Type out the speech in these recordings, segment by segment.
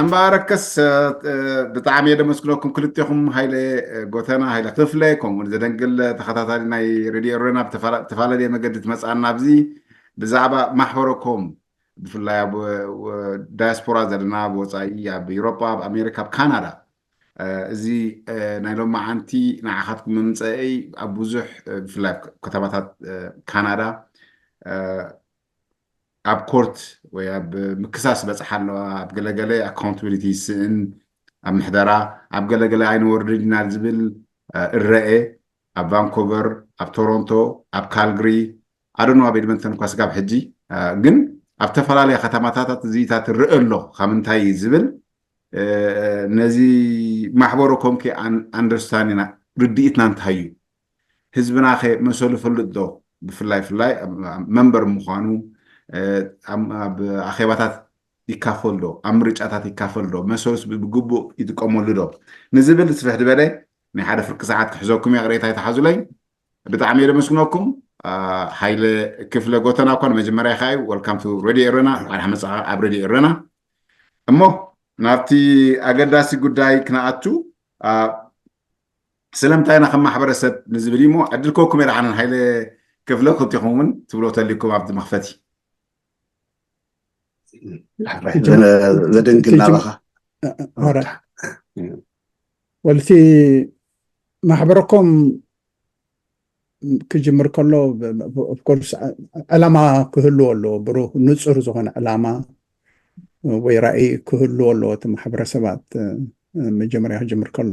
እምበኣረከስ ብጣዕሚ እየ ደመስግነኩም ክልቴኹም፣ ሃይለ ጎተና፣ ሃይለ ክፍለ፣ ከምኡውን ዘደንግል ተኸታታሊ ናይ ሬድዮ ኤረና ብተፈላለየ መገዲ ትመፅኣና ኣብዚ። ብዛዕባ ማሕበረኮም ብፍላይ ኣብ ዳያስፖራ ዘለና፣ ኣብ ወፃኢ፣ ኣብ ኤሮጳ፣ ኣብ ኣሜሪካ፣ ኣብ ካናዳ፣ እዚ ናይ ሎማዓንቲ ንዓኻትኩም ምምፀአይ ኣብ ብዙሕ ብፍላይ ኣብ ከተማታት ካናዳ ኣብ ኮርት ወይ ኣብ ምክሳስ በፅሓ ኣለዋ። ኣብ ገለገለ ኣካውንታብሊቲ ይስእን ኣብ ምሕደራ፣ ኣብ ገለገለ ኣይንወርድን ኢና ዝብል እረኤ። ኣብ ቫንኮቨር፣ ኣብ ቶሮንቶ፣ ኣብ ካልግሪ፣ ኣዶኖ ኣብ ኤድመንተን እኳ ስጋብ ሕጂ፣ ግን ኣብ ዝተፈላለያ ከተማታት እዚታት ርእ ኣሎ። ካብ ምንታይ ዝብል ነዚ ማሕበረኮም ከ ኣንደርስታንድ ኢና፣ ርድኢትና እንታይ እዩ? ህዝብና ከ መሰሉ ፈልጥ ዶ? ብፍላይ ፍላይ መንበር ምዃኑ ኣብ ኣኼባታት ይካፈል ዶ? ኣብ ምርጫታት ይካፈል ዶ? መሰሉስ ብግቡእ ይጥቀመሉ ዶ? ንዝብል ስፍሕ ዝበለ ናይ ሓደ ፍርቂ ሰዓት ክሕዘኩም እየ። ቅሬታ ይተሓዙለይ። ብጣዕሚ እየ ደመስግነኩም። ሃይለ ክፍለ ጎተና እኳ ንመጀመርያ ኢኻ እዩ። ወልካም ቱ ሬድዮ ኤረና። እንኳን ሓመፃኻ ኣብ ሬድዮ ኤረና። እሞ ናብቲ ኣገዳሲ ጉዳይ ክነኣቱ፣ ስለምንታይ ኢና ከም ማሕበረሰብ ንዝብል እዩ። እሞ ዕድል ክህበኩም እየ። ደሓንን ሃይለ ክፍለ ክልቲኹም እውን ትብሎ ተልይኩም ኣብቲ መኽፈቲ። ዘደንግል ናባኻ። ወልቲ ማሕበረኮም ክጅምር ከሎ ኦፍኮርስ ዕላማ ክህልዎ ኣለዎ፣ ብሩህ ንፁር ዝኾነ ዕላማ ወይ ራእይ ክህልዎ ኣለዎ። እቲ ማሕበረሰባት መጀመርያ ክጅምር ከሎ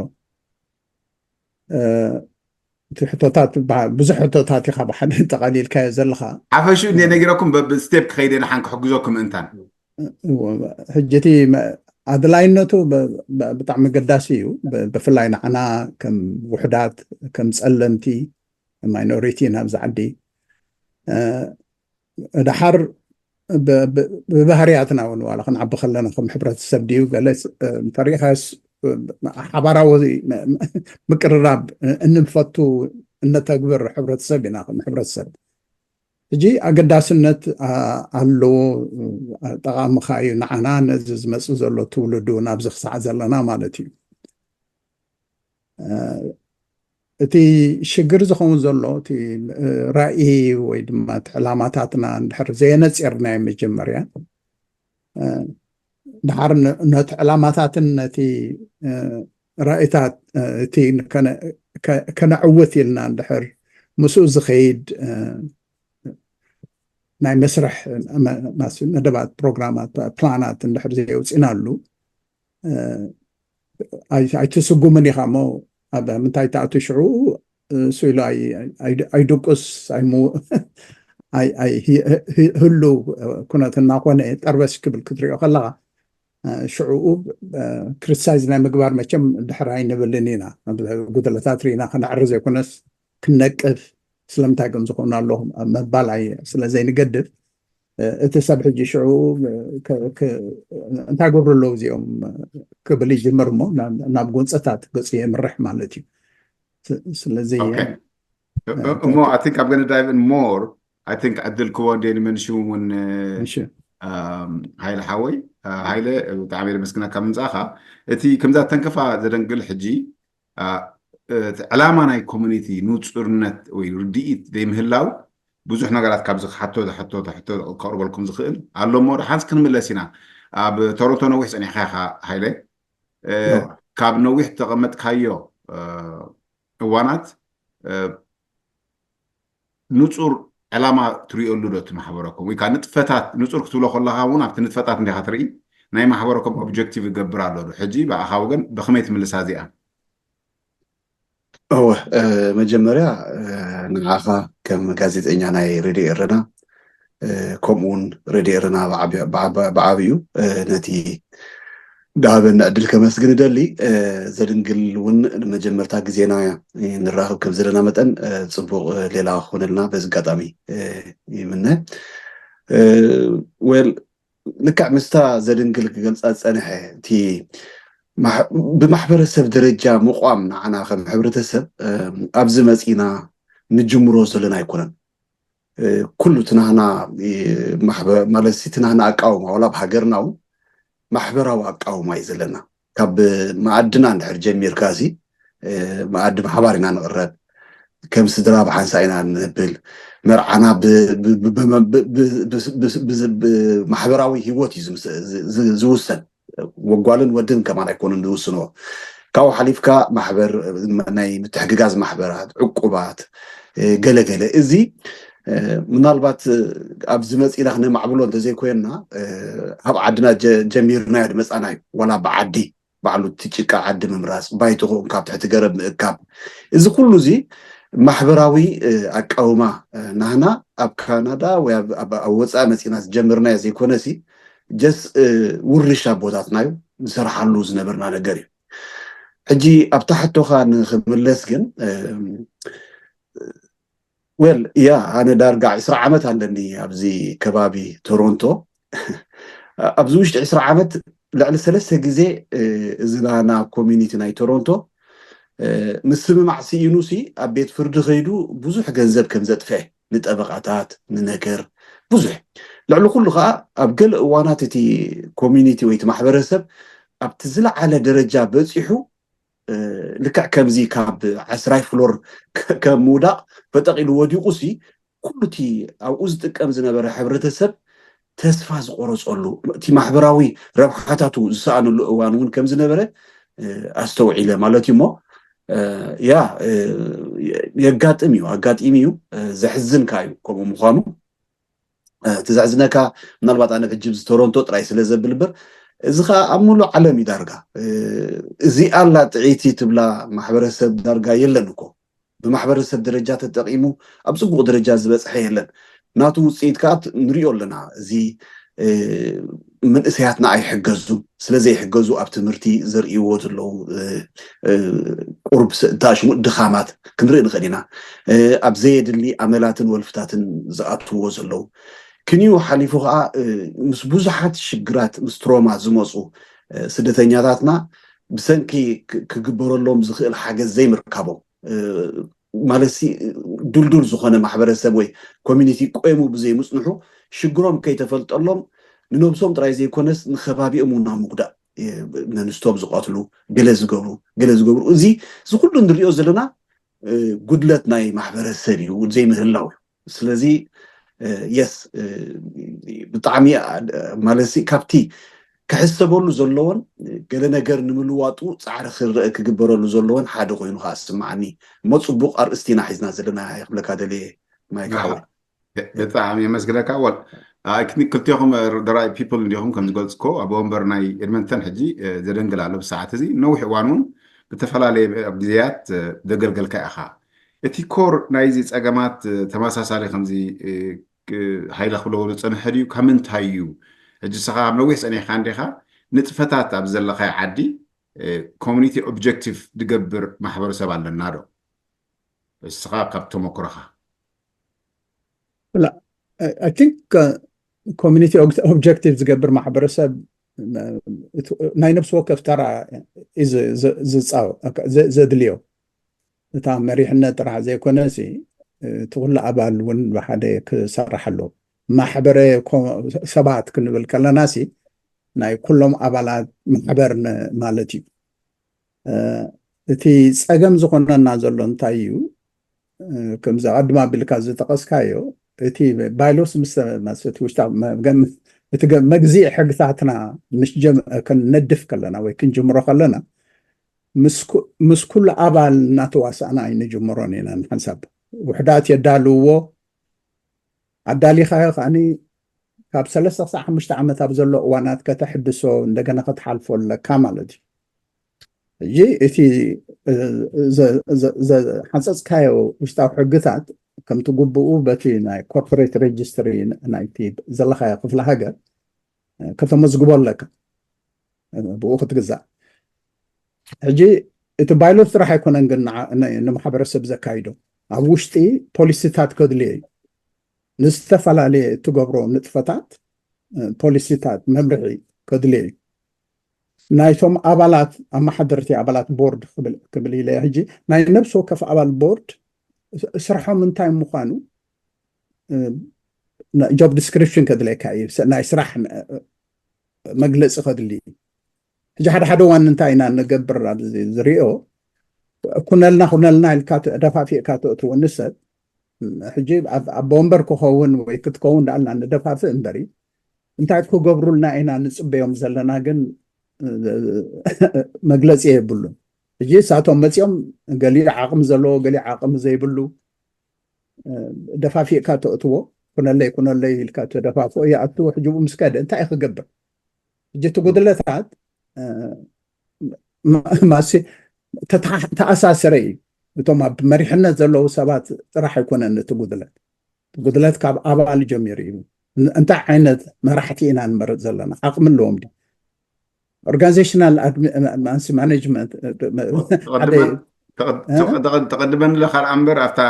እቲ ሕቶታት ብዙሕ ሕቶታት ኢኻ ብሓደ ጠቓሊልካዮ ዘለኻ። ሓፈሹ እንደ ነጊረኩም ብስቴፕ ክኸይደ ንሓን ክሕግዘኩም ምእንታን። ሕጂ እቲ ኣድላይነቱ ብጣዕሚ ገዳሲ እዩ። ብፍላይ ንዓና ከም ውሕዳት፣ ከም ፀለምቲ፣ ማይኖሪቲ ናብዚ ዓዲ ድሓር ብባህርያትና እውን ዋላ ክንዓቢ ከለና ከም ሕብረተሰብ ድዩ ገለ እንተሪኢኻስ ሓባራዊ ምቅርራብ እንፈቱ እነተግብር ሕብረተሰብ ኢና። ከም ሕብረተሰብ ሕጂ ኣገዳስነት ኣለዎ። ጠቓሚ ከ እዩ ንዓና፣ ነዚ ዝመፅእ ዘሎ ትውልዱ ናብዚ ክሳዕ ዘለና ማለት እዩ። እቲ ሽግር ዝኸውን ዘሎ እቲ ራእይ ወይ ድማ እቲ ዕላማታትና እንድሕር ዘየነፂርናዮ መጀመርያ፣ ድሓር ነቲ ዕላማታትን ነቲ ራእይታት እቲ ከነዕውት ኢልና እንድሕር ምስኡ ዝኸይድ ናይ መስርሕ መደባት፣ ፕሮግራማት፣ ፕላናት እንድሕር ዘየውፅእናሉ ኣይትስጉምን ኢኻ እሞ ኣብ ምንታይ ትኣቱ ሽዑ እሱ ኢሉ ኣይድቁስ ህሉ ኩነት እናኾነ ጠርበስ ክብል ክትሪኦ ከለኻ ሽዑኡ ክሪቲሳይዝ ናይ ምግባር መቸም ድሕር ኣይንብልን ኢና። ጉድለታት ርኢና ክነዕሪ ዘይኮነስ ክነቅፍ ስለምንታይ ከም ዝኾኑ ኣለኹም ኣብ ምባል ስለ ዘይንገድፍ እቲ ሰብ ሕጂ ሽዑ እንታይ ገብሩ ኣለዉ እዚኦም ክብል ይጅምር እሞ ናብ ጎንፀታት ገፁ የምርሕ ማለት እዩ። ስለዚ እሞ I think I'm gonna dive in more. I think ዕድል ክቦ እንደ ንመንሽው እውን ሃይለ ሓወይ፣ ሃይለ ብጣዕሚ የመስግነካ ምምፃእካ። እቲ ከምዛ ተንከፋ ዘደንግል ሕጂ ዕላማ ናይ ኮሚኒቲ ንፁርነት ወይ ርድኢት ዘይምህላው ብዙሕ ነገራት ካብዚ ክሓቶ ዝሓቶ ሕቶ ከቕርበልኩም ዝኽእል ኣሎ እሞ ደሓንስ ክንምለስ ኢና። ኣብ ቶሮንቶ ነዊሕ ፀኒሕካ ኢኻ ሃይለ። ካብ ነዊሕ ተቐመጥካዮ እዋናት ንፁር ዕላማ ትሪኦሉ ዶ እቲ ማሕበረኮም ወይ ከዓ ንጥፈታት ንፁር ክትብሎ ከለካ እውን ኣብቲ ንጥፈታት እንዲካ ትርኢ ናይ ማሕበረኮም ኦብጀክቲቭ ይገብር ኣሎ ዶ ሕጂ ብኣኻ ወገን ብከመይ ትምልሳ እዚኣ? እወ መጀመርያ ንዓኻ ከም ጋዜጠኛ ናይ ሬድዮ ኤረና ከምኡ እውን ሬድዮ ኤረና ብዓብዩ ነቲ ድሃበና ዕድል ከመስግን እደሊ። ዘድንግል እውን ንመጀመርታ ግዜና ንራኸብ ከም ዘለና መጠን ፅቡቕ ሌላ ክኾነልና በዚ ኣጋጣሚ ይምነ። ወል ልክዕ ምስታ ዘድንግል ክገልፃ ዝፀንሐ እቲ ብማሕበረሰብ ደረጃ ምቋም ንዓና ከም ሕብረተሰብ ኣብዚ መፂና ንጅምሮ ዘለና ኣይኮነን። ኩሉ ትናህና ማለት ትናህና ኣቃውማ ዋላ ኣብ ሃገርና እውን ማሕበራዊ ኣቃውማ እዩ ዘለና። ካብ መኣድና እንድሕር ጀሚርካ ሲ መኣዲ ብሓባር ኢና ንቕረብ፣ ከም ስድራ ብሓንሳ ኢና ንብል፣ መርዓና ብማሕበራዊ ህይወት እዩ ዝውሰን። ወጓልን ወድን ከማን ኣይኮኑን ዝውስንዎ። ካብኡ ሓሊፍካ ማሕበር ናይ ምትሕግጋዝ ማሕበራት፣ ዕቁባት፣ ገለገለ እዚ ምናልባት ኣብዚ መፂና ክነማዕብሎ እንተዘይኮይንና፣ ኣብ ዓድና ጀሚርናዮ ድመፃና እዩ። ዋላ ብዓዲ ባዕሉ እቲ ጭቃ ዓዲ ምምራፅ፣ ባይትኹ ካብ ትሕቲ ገረብ ምእካብ፣ እዚ ኩሉ እዚ ማሕበራዊ ኣቃውማ ናህና ኣብ ካናዳ ወይ ኣብ ወፃኢ መፂና ዝጀመርናዮ ዘይኮነሲ፣ ጀስ ውርሻ ቦታትና እዩ፣ ንሰርሓሉ ዝነበርና ነገር እዩ። ሕጂ ኣብታ ሕቶኻ ንክምለስ ግን፣ ወል ያ ኣነ ዳርጋ ዕስራ ዓመት ኣለኒ ኣብዚ ከባቢ ቶሮንቶ። ኣብዚ ውሽጢ ዕስራ ዓመት ልዕሊ ሰለስተ ግዜ እዚ ናና ኮሚኒቲ ናይ ቶሮንቶ ምስምማዕ ስኢኑ ሲ ኣብ ቤት ፍርዲ ከይዱ ብዙሕ ገንዘብ ከም ዘጥፍአ፣ ንጠበቃታት፣ ንነገር፣ ብዙሕ። ልዕሊ ኩሉ ከዓ ኣብ ገለ እዋናት እቲ ኮሚኒቲ ወይ እቲ ማሕበረሰብ ኣብቲ ዝለዓለ ደረጃ በፂሑ፣ ልክዕ ከምዚ ካብ ዓስራይ ፍሎር ከም ምውዳቕ ፈጠቕ ኢሉ ወዲቑ ሲ ኩሉ እቲ ኣብኡ ዝጥቀም ዝነበረ ሕብረተሰብ ተስፋ ዝቆረፀሉ፣ እቲ ማሕበራዊ ረብሓታቱ ዝሰኣነሉ እዋን እውን ከም ዝነበረ ኣስተውዒለ ማለት እዩ። እሞ ያ የጋጥም እዩ፣ ኣጋጢሚ እዩ። ዘሕዝን ከኣ እዩ ከምኡ ምዃኑ። እቲ ዘሕዝነካ፣ ምናልባት ኣነ ሕጂ ብዚ ቶሮንቶ ጥራይ ስለ ዘብል እምበር፣ እዚ ኸኣ ኣብ ሙሉእ ዓለም እዩ ዳርጋ። እዚኣ ኣላ ጥዕይቲ ትብላ ማሕበረሰብ ዳርጋ የለን እኮ። ብማሕበረሰብ ደረጃ ተጠቒሙ ኣብ ጽቡቕ ደረጃ ዝበጽሐ የለን። ናቱ ውጽኢት ከኣ ንሪኦ ኣለና። እዚ መንእሰያትና ኣይሕገዙን። ስለ ዘይሕገዙ ኣብ ትምህርቲ ዘርእይዎ ዘለዉ ቁርብ ስእንታ ሽሙጥ ድኻማት ክንርኢ ንኽእል ኢና። ኣብ ዘየድሊ ኣመላትን ወልፍታትን ዝኣትዎ ዘለዉ። ክንዩ ሓሊፉ ከኣ ምስ ብዙሓት ሽግራት፣ ምስ ትሮማ ዝመፁ ስደተኛታትና ብሰንኪ ክግበረሎም ዝኽእል ሓገዝ ዘይምርካቦም፣ ማለት ሲ ድልዱል ዝኾነ ማሕበረሰብ ወይ ኮሚኒቲ ቆይሙ ብዘይምፅንሑ ሽግሮም ከይተፈልጠሎም ንነብሶም ጥራይ ዘይኮነስ ንከባቢኦም እውን ኣብ ምጉዳእ፣ ነንስቶም ዝቐትሉ፣ ገለ ዝገብሩ፣ ገለ ዝገብሩ፣ እዚ እዚ ኩሉ ንሪኦ ዘለና ጉድለት ናይ ማሕበረሰብ እዩ፣ ዘይምህላው እዩ። ስለዚ የስ ብጣዕሚ ማለት ሲ ካብቲ ክሕሰበሉ ዘለዎን ገለ ነገር ንምልዋጡ ፃዕሪ ክረአ ክግበረሉ ዘለዎን ሓደ ኮይኑ ከዓ ዝስማዓኒ። እሞ ፅቡቕ ኣርእስቲ ኢና ሒዝና ዘለና እየ ክብለካ ደልየ ማይክ ሓወይ። ብጣዕሚ የመስግነካ። ወል ክልቴኹም ደራይ ፒፕል እንዲኹም ከም ዝገልፅኮ ኣብ ወንበር ናይ ኤድመንተን ሕጂ ዘደንግል ኣሎ። ብሰዓት እዚ ነዊሕ እዋን እውን ብተፈላለየ ኣብ ግዜያት ዘገልገልካ ኢኻ። እቲ ኮር ናይዚ ፀገማት ተመሳሳሊ ከምዚ ሃይለ ክብለዎ ዝፀንሐ ድዩ? ካብ ምንታይ እዩ? ሕጂ ስኻ ኣብ ነዊሕ ፀኒሕካ እንዲኻ ንጥፈታት ኣብ ዘለኻዮ ዓዲ ኮሚኒቲ ኦብጀክቲቭ ዝገብር ማሕበረሰብ ኣለና ዶ? እስኻ ካብ ተመክሮኻ። I think ኮሚኒቲ ኦብጀክቲቭ ዝገብር ማሕበረሰብ ናይ ነብሲ ወከፍ ተራ ዝፃወ ዘድልዮ እታ መሪሕነት ጥራሕ ዘይኮነ እቲ ኩሉ ኣባል እውን ብሓደ ክሰርሕ ኣለዎ። ማሕበረ ሰባት ክንብል ከለና ሲ ናይ ኩሎም ኣባላት ማሕበር ማለት እዩ። እቲ ፀገም ዝኾነና ዘሎ እንታይ እዩ? ከምዚ ኣቐድማ ኣቢልካ ዝጠቐስካዮ እቲ ባይሎስ ምስ እቲ ውሽጣ እቲ መግዚእ ሕግታትና ምስ ከነድፍ ከለና ወይ ክንጅምሮ ከለና ምስ ኩሉ ኣባል እናተዋሳእና ኣይንጅምሮን ኢና። ንሓንሳብ ውሕዳት የዳልውዎ። ኣዳሊኻዮ ከዓኒ ካብ ሰለስተ ክሳዕ ሓሙሽተ ዓመት ኣብ ዘሎ እዋናት ከተሕድሶ እንደገና ክትሓልፎ ኣለካ ማለት እዩ። ሕጂ እቲ ዝሓፀፅካዮ ውሽጣዊ ሕግታት ከምቲ ግቡኡ በቲ ናይ ኮርፖሬት ሬጅስትሪ ናይቲ ዘለኻዮ ክፍለ ሃገር ከተመዝግቦ ኣለካ። ብኡ ክትግዛእ። ሕጂ እቲ ባይሎት ጥራሕ ኣይኮነን ግን ንማሕበረሰብ ዘካይዶ፣ ኣብ ውሽጢ ፖሊሲታት ከድልዮ እዩ። ንዝተፈላለየ እትገብሮ ንጥፈታት ፖሊሲታት መምርሒ ከድልዮ እዩ። ናይቶም ኣባላት ኣመሓደርቲ ኣባላት ቦርድ ክብል ኢለ ሕጂ ናይ ነብሲ ወከፍ ኣባል ቦርድ ስርሖም እንታይ ምዃኑ ጆብ ዲስክሪፕሽን ከድለካ እዩ። ናይ ስራሕ መግለፂ ከድሊ እዩ። ሕጂ ሓደ ሓደ እዋን እንታይ ኢና ንገብር ዝሪኦ፣ ኩነልና ኩነልና ኢልካ ደፋፊእካ ተእትወኒ ሰብ ሕጂ ኣብ ወንበር ክኸውን ወይ ክትከውን ዳኣልና ንደፋፍእ እምበሪ እንታይ ክገብሩልና ኢና ንፅበዮም ዘለና ግን መግለፂ የብሉን። ሕጂ እሳቶም መፂኦም ገሊኡ ዓቕሚ ዘለዎ ገሊኡ ዓቕሚ ዘይብሉ ደፋፊእካ ተእትዎ ኩነለይ ኩነለይ ኢልካ ተደፋፍኦ ይኣትዎ። ሕጂ ምስ ከደ እንታይ ክገብር? ሕጂ እቲ ጉድለታት ማሲ ተኣሳሰረ እዩ። እቶም ኣብ መሪሕነት ዘለዉ ሰባት ጥራሕ ኣይኮነን እቲ ጉድለት። ጉድለት ካብ ኣባል ጀሚሩ እዩ። እንታይ ዓይነት መራሕቲ ኢና ንመርጥ ዘለና? ዓቕሚ ኣለዎም ድዩ? ኦርጋኒዜሽናል ማንሲ ማኔጅመንት ተቐድመኒ ለካ ደኣ እምበር ኣብታ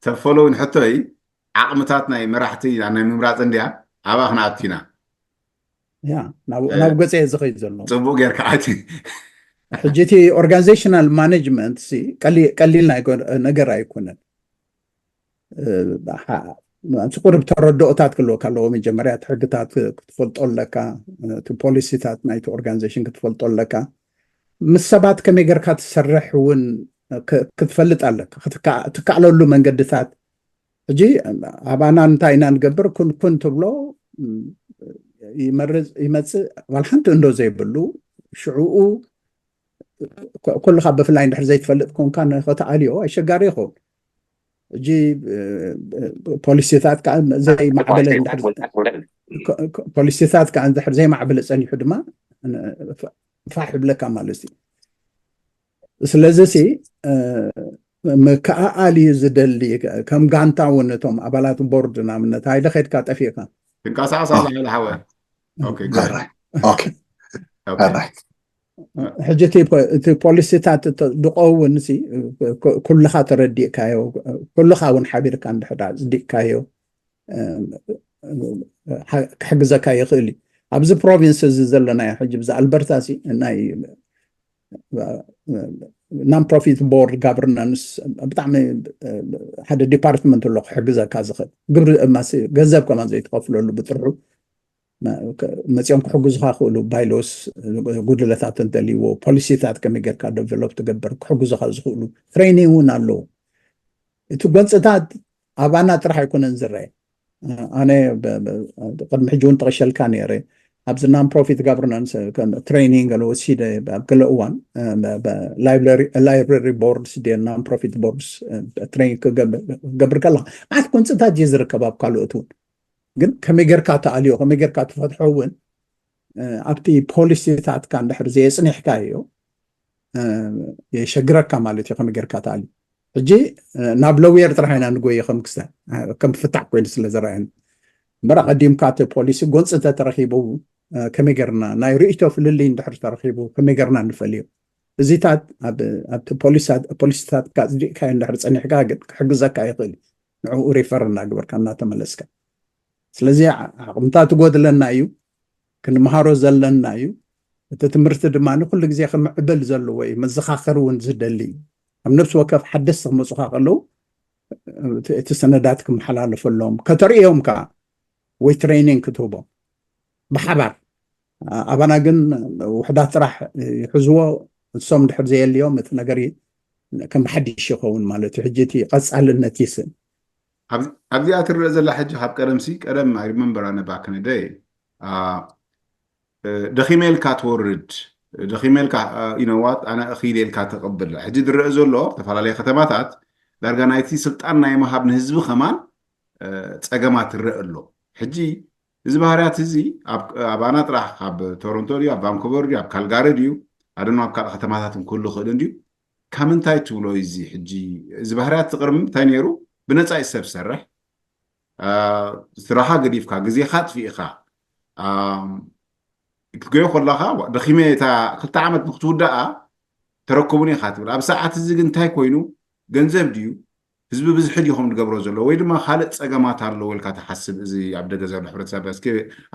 ተፈሎዊን ሕቶይ ዓቕምታት ናይ መራሕቲ ናይ ምምራፅ እንድያ ኣብኣ ክንኣቱ ኢና። ያ ናብ ገፀ ዝኸይድ ዘሎ ፅቡቅ ጌርካ ኣቲ ሕጂ እቲ ኦርጋኒዜሽናል ማኔጅመንት ቀሊል ነገር ኣይኮነን። ቁሩብ ተረድኦታት ክህልወካ ኣለዎ። መጀመርያ እቲ ሕግታት ክትፈልጦ ኣለካ፣ እቲ ፖሊሲታት ናይቲ ኦርጋኒዜሽን ክትፈልጦ ኣለካ። ምስ ሰባት ከመይ ጌርካ ትሰርሕ እውን ክትፈልጥ ኣለካ። ትከኣለሉ መንገድታት ሕጂ ኣባና እንታይ ኢና ንገብር ኩን ኩን ትብሎ ይመፅእ ዋላ ሓንቲ እንዶ ዘይብሉ ሽዕኡ ኩልካ ብፍላይ እንድሕር ዘይትፈልጥ ኮንካ ንክትኣልዮ ኣሸጋሪ ይኸውን። ሕጂ ፖሊሲታት ከዓ ዘይማዕበለ ፖሊሲታት ከዓ እንድሕር ዘይማዕበለ ፀኒሑ ድማ ፋሕ ይብለካ ማለት እዩ። ስለዚ ሲ ምክኣኣል እዩ ዝደሊ። ከም ጋንታ እውን እቶም ኣባላት ቦርድ ናምነት ሃይለ ከድካ ጠፊእካ ትንቀሳቀስ ኣላ ሃይለ ሓወ ሕጂ እቲ ፖሊሲታት ድቀውን ኩልካ ተረዲእካዮ ኩልካ እውን ሓቢርካ እንድሕዳ ኣፅዲቅካዮ ክሕግዘካ ይኽእል እዩ። ኣብዚ ፕሮቪንስ እዚ ዘለናዮ ሕጂ ብዛ ኣልበርታ ናይ non profit board governance ብጣዕሚ ሓደ ዲፓርትመንት ኣሎ ክሕግዘካ ዝኽእል ግብሪ ገንዘብ ከማን ዘይትኸፍለሉ ብጥርሑ መፂኦም ክሕግዙካ ክእሉ bylaws ጉድለታት እንተልይዎ ፖሊሲታት ከመይ ጌርካ ዴቨሎፕ ትገብር ክሕግዙካ ዝኽእሉ ትሬኒንግ እውን ኣለዉ። እቲ ጎንፅታት ኣባና ጥራሕ ኣይኮነን ዝረአ። ኣነ ቅድሚ ሕጂ እውን ጠቂሸልካ ነይረ ኣብዚ non profit governance training ገለ ወሲደ ኣብ ገለ እዋን library boards ድ non profit boards training ክገብር ከለካ ማለት ጎንፅታት እዩ ዝርከብ ኣብ ካልኦት እውን ግን ከመይ ጌርካ ተኣልዮ ከመይ ጌርካ ትፈትሖ እውን ኣብቲ ፖሊሲታትካ እንድሕር ዘየፅኒሕካዮ የሸግረካ ማለት እዩ። ከመይ ጌርካ ተኣልዮ ሕጂ ናብ ለውየር ጥራሕ ኢና ንጎየ ከም ክስተ ከም ፍታሕ ኮይኑ ስለ ዝረኣየኒ እምበር ኣቐዲምካ እቲ ፖሊሲ ጎንፂ እንተተረኪቡ ከመይ ጌርና ናይ ርእይቶ ፍልልይ እንድሕር ተረኪቡ ከመይ ጌርና ንፈልዮ እዚታት ኣብቲ ፖሊሲታት ኣፅዲቅካዮ እንድሕር ፀኒሕካ ግን ክሕግዘካ ይኽእል እዩ። ንዕኡ ሪፈር እናገበርካ እናተመለስካ ስለዚ ዓቕምታት ትጎድለና እዩ ክንምሃሮ ዘለና እዩ። እቲ ትምህርቲ ድማ ንኩሉ ግዜ ክምዕብል ዘለዎ እዩ። መዘኻኸሪ እውን ዝደሊ እዩ። ኣብ ነብሲ ወከፍ ሓደስቲ ክመፁካ ከለዉ እቲ ሰነዳት ክመሓላለፈሎም ከተርእዮም ከዓ ወይ ትሬኒንግ ክትህቦም ብሓባር ኣባና ግን ውሕዳት ጥራሕ ይሕዝዎ እሶም ድሕር ዘየልዮም እቲ ነገር ከም ሓድሽ ይኸውን ማለት እዩ። ሕጂ እቲ ቀፃልነት ይስን ኣብዚኣ ትረአ ዘላ ሕጂ ካብ ቀደምሲ ቀደም I remember ኣነ back in the day ደኺመ ኢልካ ትወርድ ደኺመ ኢልካ you know what ኣነ እኺለ ኢልካ ተቐብል ሕጂ ዝረአ ዘሎ ዝተፈላለየ ከተማታት ዳርጋ ናይቲ ስልጣን ናይ ምሃብ ንህዝቢ ከማን ፀገማት ትረአ ኣሎ። ሕጂ እዚ ባህርያት እዚ ኣባና ጥራሕ ካብ ቶሮንቶ ድዩ ኣብ ቫንኮቨር ድዩ ኣብ ካልጋሪ ድዩ ኣደኖ ኣብ ካልእ ከተማታት ክህሉ ይኽእል እንድዩ ካብ ምንታይ ትብሎ እዚ ሕጂ እዚ ባህርያት ዝቕርም እንታይ ነይሩ ብነፃ እዩ ሰብ ዝሰርሕ ስራኻ ገዲፍካ ግዜኻ ኣጥፊእኻ ክትገዮ ከለኻ ደኺመ እታ ክልተ ዓመት ንክትውዳኣ ተረክቡኒ ኢኻ ትብል ኣብ ሰዓት እዚ ግን እንታይ ኮይኑ ገንዘብ ድዩ ህዝቢ ብዝሒ ድዩ ከም ዝገብሮ ዘሎ ወይ ድማ ካልእ ፀገማት ኣለዎ ኢልካ ትሓስብ እዚ ኣብ ደገ ዘሎ ሕብረተሰብ እስኪ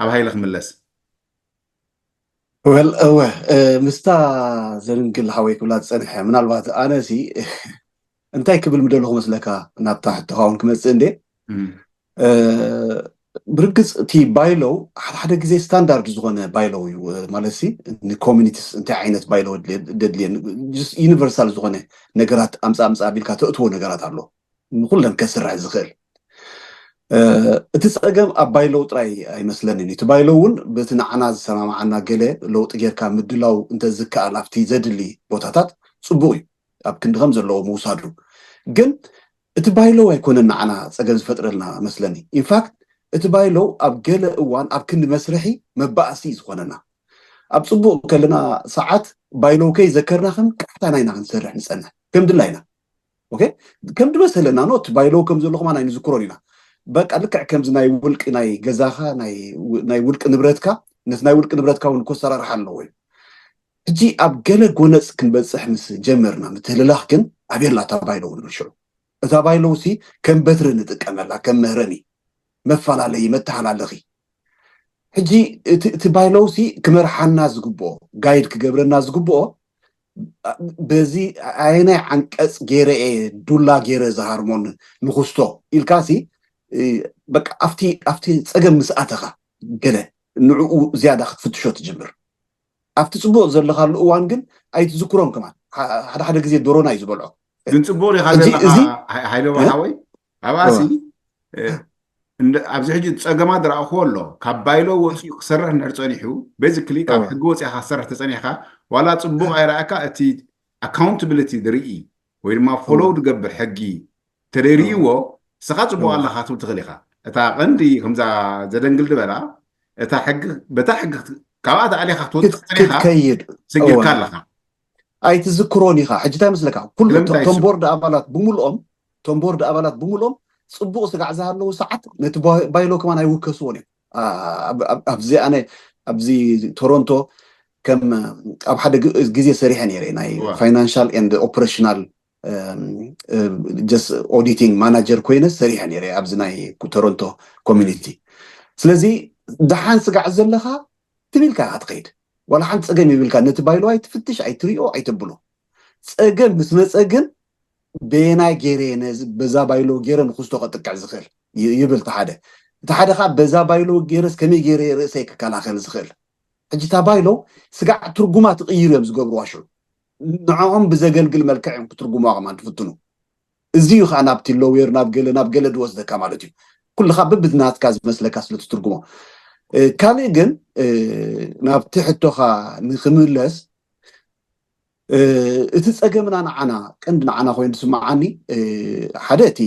ኣብ ሃይለ ክምለስ ወል እወ ምስታ ዘንግል ሃወይ ክብላ ዝፀንሐ ምናልባት ኣነ ሲ እንታይ ክብል ምደለኹ መስለካ ናብታ ሕቶኻ እውን ክመፅእ እንዴ ብርግፅ እቲ ባይሎው ሓደ ሓደ ግዜ ስታንዳርድ ዝኾነ ባይሎው እዩ። ማለት ሲ ንኮሚኒቲስ እንታይ ዓይነት ባይሎው ደድልየን ዩኒቨርሳል ዝኾነ ነገራት ኣምፃ ኣምፃ ኣቢልካ ተእትዎ ነገራት ኣሎ ንኩለን ከስርሕ ዝኽእል። እቲ ፀገም ኣብ ባይሎው ጥራይ ኣይመስለንን። እቲ ባይሎው እውን በቲ ንዓና ዝሰማማዓና ገለ ለውጢ ጌርካ ምድላው እንተዝከኣል ኣብቲ ዘድሊ ቦታታት ፅቡቅ እዩ፣ ኣብ ክንዲ ከም ዘለዎ ምውሳዱ። ግን እቲ ባይሎው ኣይኮነን ንዓና ፀገም ዝፈጥረልና መስለኒ። ኢንፋክት እቲ ባይሎው ኣብ ገለ እዋን ኣብ ክንዲ መስርሒ መባእሲ ዝኾነና፣ ኣብ ፅቡቅ ከለና ሰዓት ባይሎው ከይዘከርና ከም ቃሕታ ናይና ክንሰርሕ ንፀንሕ ከም ድላይና። ኦኬ፣ ከም ድመሰለና ኖ እቲ ባይሎው ከም ዘሎ ከማን ኣይንዝክሮን ኢና። በቃ ልክዕ ከምዚ ናይ ውልቂ ናይ ገዛኻ ናይ ውልቂ ንብረትካ፣ ነቲ ናይ ውልቂ ንብረትካ እውን ኮሰራርሓ ኣለዎ እዩ። ሕጂ ኣብ ገለ ጎነፅ ክንበፅሕ ምስ ጀመርና ምትህልላኽ ግን ኣበየላ እታ ባይሎው ንብል ሽዑ። እታ ባይሎው ሲ ከም በትሪ ንጥቀመላ፣ ከም መህረሚ፣ መፈላለዪ፣ መተሓላለኺ። ሕጂ እቲ ባይሎው ሲ ክመርሓና ዝግብኦ፣ ጋይድ ክገብረና ዝግብኦ በዚ ኣየናይ ዓንቀፅ ገይረ እየ ዱላ ገይረ ዝሃርሞን ንኽስቶ ኢልካ ሲ በቃ ኣብቲ ኣብቲ ፀገም ምስ ኣተኻ ገለ ንዕኡ ዝያዳ ክትፍትሾ ትጅምር። ኣብቲ ፅቡቅ ዘለኻሉ እዋን ግን ኣይትዝክሮን ከማን። ሓደ ሓደ ግዜ ዶሮና እዩ ዝበልዖ። ግን ፅቡቅ ዲኻ ዘለኻ? ሃይለ ሓወይ ኣብኣሲ ኣብዚ ሕጂ ፀገማት ዝረእኽዎ ኣሎ። ካብ ባይሎ ወፂኡ ክሰርሕ እንድሕር ፀኒሑ፣ ቤዚክሊ ካብ ሕጊ ወፂእካ ክሰርሕ ተፀኒሕካ፣ ዋላ ፅቡቅ ኣይረኣካ፣ እቲ ኣካውንታብሊቲ ዝርኢ ወይ ድማ ፎሎው ዝገብር ሕጊ ተደይርእዎ፣ ንስኻ ፅቡቅ ኣለካ ክትብል ትኽእል ኢኻ። እታ ቀንዲ ከምዛ ዘደንግል ዝበላ እታ ሕጊ በታ ሕጊ ካብኣ ተኣሊኻ ክትወፅእ ፀኒሕካ ክትከይድ ሰጊርካ ኣለካ። ኣይትዝክሮን ኢኻ። ሕጂ እንታይ መስለካ፣ ኩሉ ቶም ቦርድ ኣባላት ብምልኦም ቶም ቦርድ ኣባላት ብምልኦም ፅቡቅ ስጋዕ ዝሃለዉ ሰዓት ነቲ ባይሎ ከማን ኣይውከስዎን እዮም። ኣብዚ ኣነ ኣብዚ ቶሮንቶ ከም ኣብ ሓደ ግዜ ሰሪሐ ነይረ ናይ ፋይናንሻል ኤንድ ኦፕሬሽናል ኦዲቲንግ ማናጀር ኮይነ ሰሪሐ ነይረ ኣብዚ ናይ ቶሮንቶ ኮሚኒቲ። ስለዚ ደሓን ስጋዕ ዘለካ ትም ኢልካ ኢኻ ትኸይድ። ዋላ ሓንቲ ፀገም የብልካ። ነቲ ባይሎ ኣይትፍትሽ፣ ኣይትሪኦ፣ ኣይተብሎ። ፀገም ምስ መፀ ግን በየናይ ገይረ በዛ ባይሎ ገይረ ንክስቶ ከጥቅዕ ዝኽእል ይብል እቲ ሓደ። እቲ ሓደ ከዓ በዛ ባይሎ ገይረስ ከመይ ገይረ ርእሰይ ክከላኸል ዝኽእል። ሕጂ እታ ባይሎ ስጋዕ ትርጉማ ትቕይር እዮም ዝገብርዋ። ሽዑ ንዕኦም ብዘገልግል መልክዕ እዮም ክትርጉምዋ ከማን ትፍትኑ። እዚ እዩ ከዓ ናብቲ ሎየር ናብ ገለ ናብ ገለ ዝወስደካ ማለት እዩ። ኩልኻ ብብናትካ ዝመስለካ ስለ ትትርጉሞ። ካልእ ግን ናብቲ ሕቶኻ ንክምለስ፣ እቲ ፀገምና ንዓና ቀንዲ ንዓና ኮይኑ ዝስምዓኒ ሓደ እቲ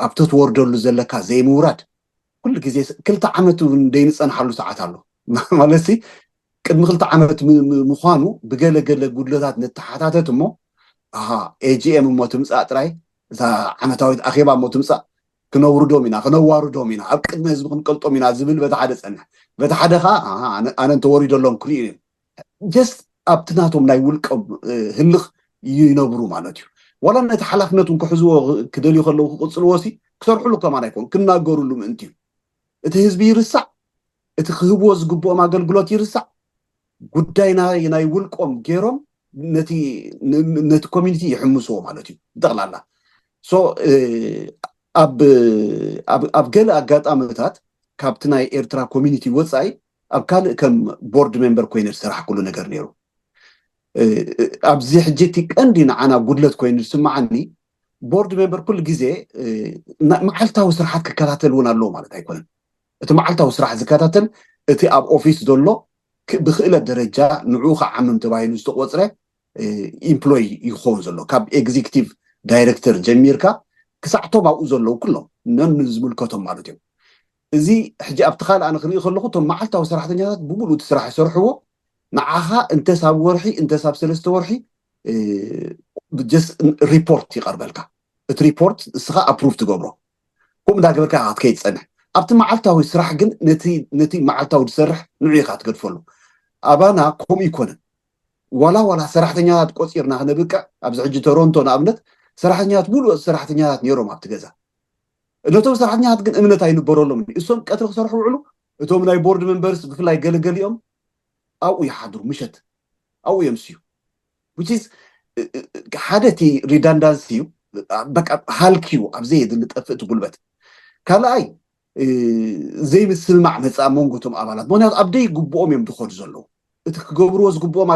ኣብቲ ትወርደሉ ዘለካ ዘይምውራድ። ኩሉ ግዜ ክልተ ዓመት እውን ዘይንፀንሓሉ ሰዓት ኣሎ ማለት ቅድሚ ክልተ ዓመት ምዃኑ ብገለገለ ጉድለታት ንተሓታተት እሞ ኣሃ ኤጂኤም እሞ ትምፃእ ጥራይ እዛ ዓመታዊት ኣኼባ እሞ ትምፃእ ክነውርዶም ኢና ክነዋርዶም ኢና ኣብ ቅድሚ ህዝቢ ክንቀልጦም ኢና ዝብል በቲ ሓደ ፀንሕ በቲ ሓደ ከዓ ኣነ እንተወሪደሎም ክርእዩ እዮም ጀስት ኣብቲ ናቶም ናይ ውልቀም ህልኽ ይነብሩ ማለት እዩ። ዋላ ነቲ ሓላፍነት እውን ክሕዝዎ ክደልዩ ከለዉ ክቅፅልዎ ሲ ክሰርሕሉ ከማን ኣይኮን ክናገሩሉ ምእንቲ እዩ። እቲ ህዝቢ ይርሳዕ፣ እቲ ክህብዎ ዝግብኦም ኣገልግሎት ይርሳዕ፣ ጉዳይ ናይ ውልቆም ገይሮም ነቲ ኮሚኒቲ ይሕምስዎ ማለት እዩ ብጠቕላላ። ኣብ ገለ ኣጋጣሚታት ካብቲ ናይ ኤርትራ ኮሚኒቲ ወፃኢ ኣብ ካልእ ከም ቦርድ ሜምበር ኮይነ ዝሰራሕኩሉ ነገር ነይሩ። ኣብዚ ሕጂ እቲ ቀንዲ ንዓና ጉድለት ኮይኑ ዝስምዓኒ ቦርድ ሜምበር ኩሉ ግዜ መዓልታዊ ስራሓት ክከታተል እውን ኣለዎ ማለት ኣይኮነን። እቲ መዓልታዊ ስራሕ ዝከታተል እቲ ኣብ ኦፊስ ዘሎ ብክእለት ደረጃ ንዕኡ ክዓምም ተባሂሉ ዝተቆፅረ ኢምፕሎይ ይኸውን ዘሎ ካብ ኤግዚክቲቭ ዳይረክተር ጀሚርካ ክሳዕቶም ኣብኡ ዘለዉ ኩሎም ነን ዝምልከቶም ማለት እዮም። እዚ ሕጂ ኣብቲ ካልእ ኣነ ክርኢ ከለኹ እቶም መዓልታዊ ሰራሕተኛታት ብምሉእ እቲ ስራሕ ይሰርሕዎ ንዓኻ እንተስ ኣብ ወርሒ እንተስ ኣብ ሰለስተ ወርሒ ሪፖርት ይቐርበልካ። እቲ ሪፖርት እስኻ ኣፕሩቭ ትገብሮ። ከምኡ እንዳገበርካ ክትከይድ ትፀንሕ። ኣብቲ መዓልታዊ ስራሕ ግን ነቲ መዓልታዊ ዝሰርሕ ንዑ ኢኻ ትገድፈሉ። ኣባና ከምኡ ይኮነን። ዋላ ዋላ ሰራሕተኛታት ቆፂርና ክነብቅዕ ኣብዚ ሕጂ ቶሮንቶ ንኣብነት ሰራሕተኛታት ሙሉእ ሰራሕተኛታት ነይሮም ኣብቲ ገዛ። ነቶም ሰራሕተኛታት ግን እምነት ኣይንበረሎም። እሶም ቀትሪ ክሰርሑ ውዕሉ እቶም ናይ ቦርድ መንበርስ ብፍላይ ገለገሊኦም ኣብኡ ይሓድሩ ምሸት ኣብኡ እዮም ስዩ ሓደ እቲ ሪዳንዳንሲ እዩ። በቃ ሃልክ እዩ ኣብ ዘየድሊ ጠፍእ እቲ ጉልበት። ካልኣይ ዘይምስምማዕ መፅእ ኣብ መንጎ እቶም ኣባላት። ምክንያቱ ኣብ ደይ ግብኦም እዮም ዝኸዱ ዘለዉ። እቲ ክገብርዎ ዝግብኦም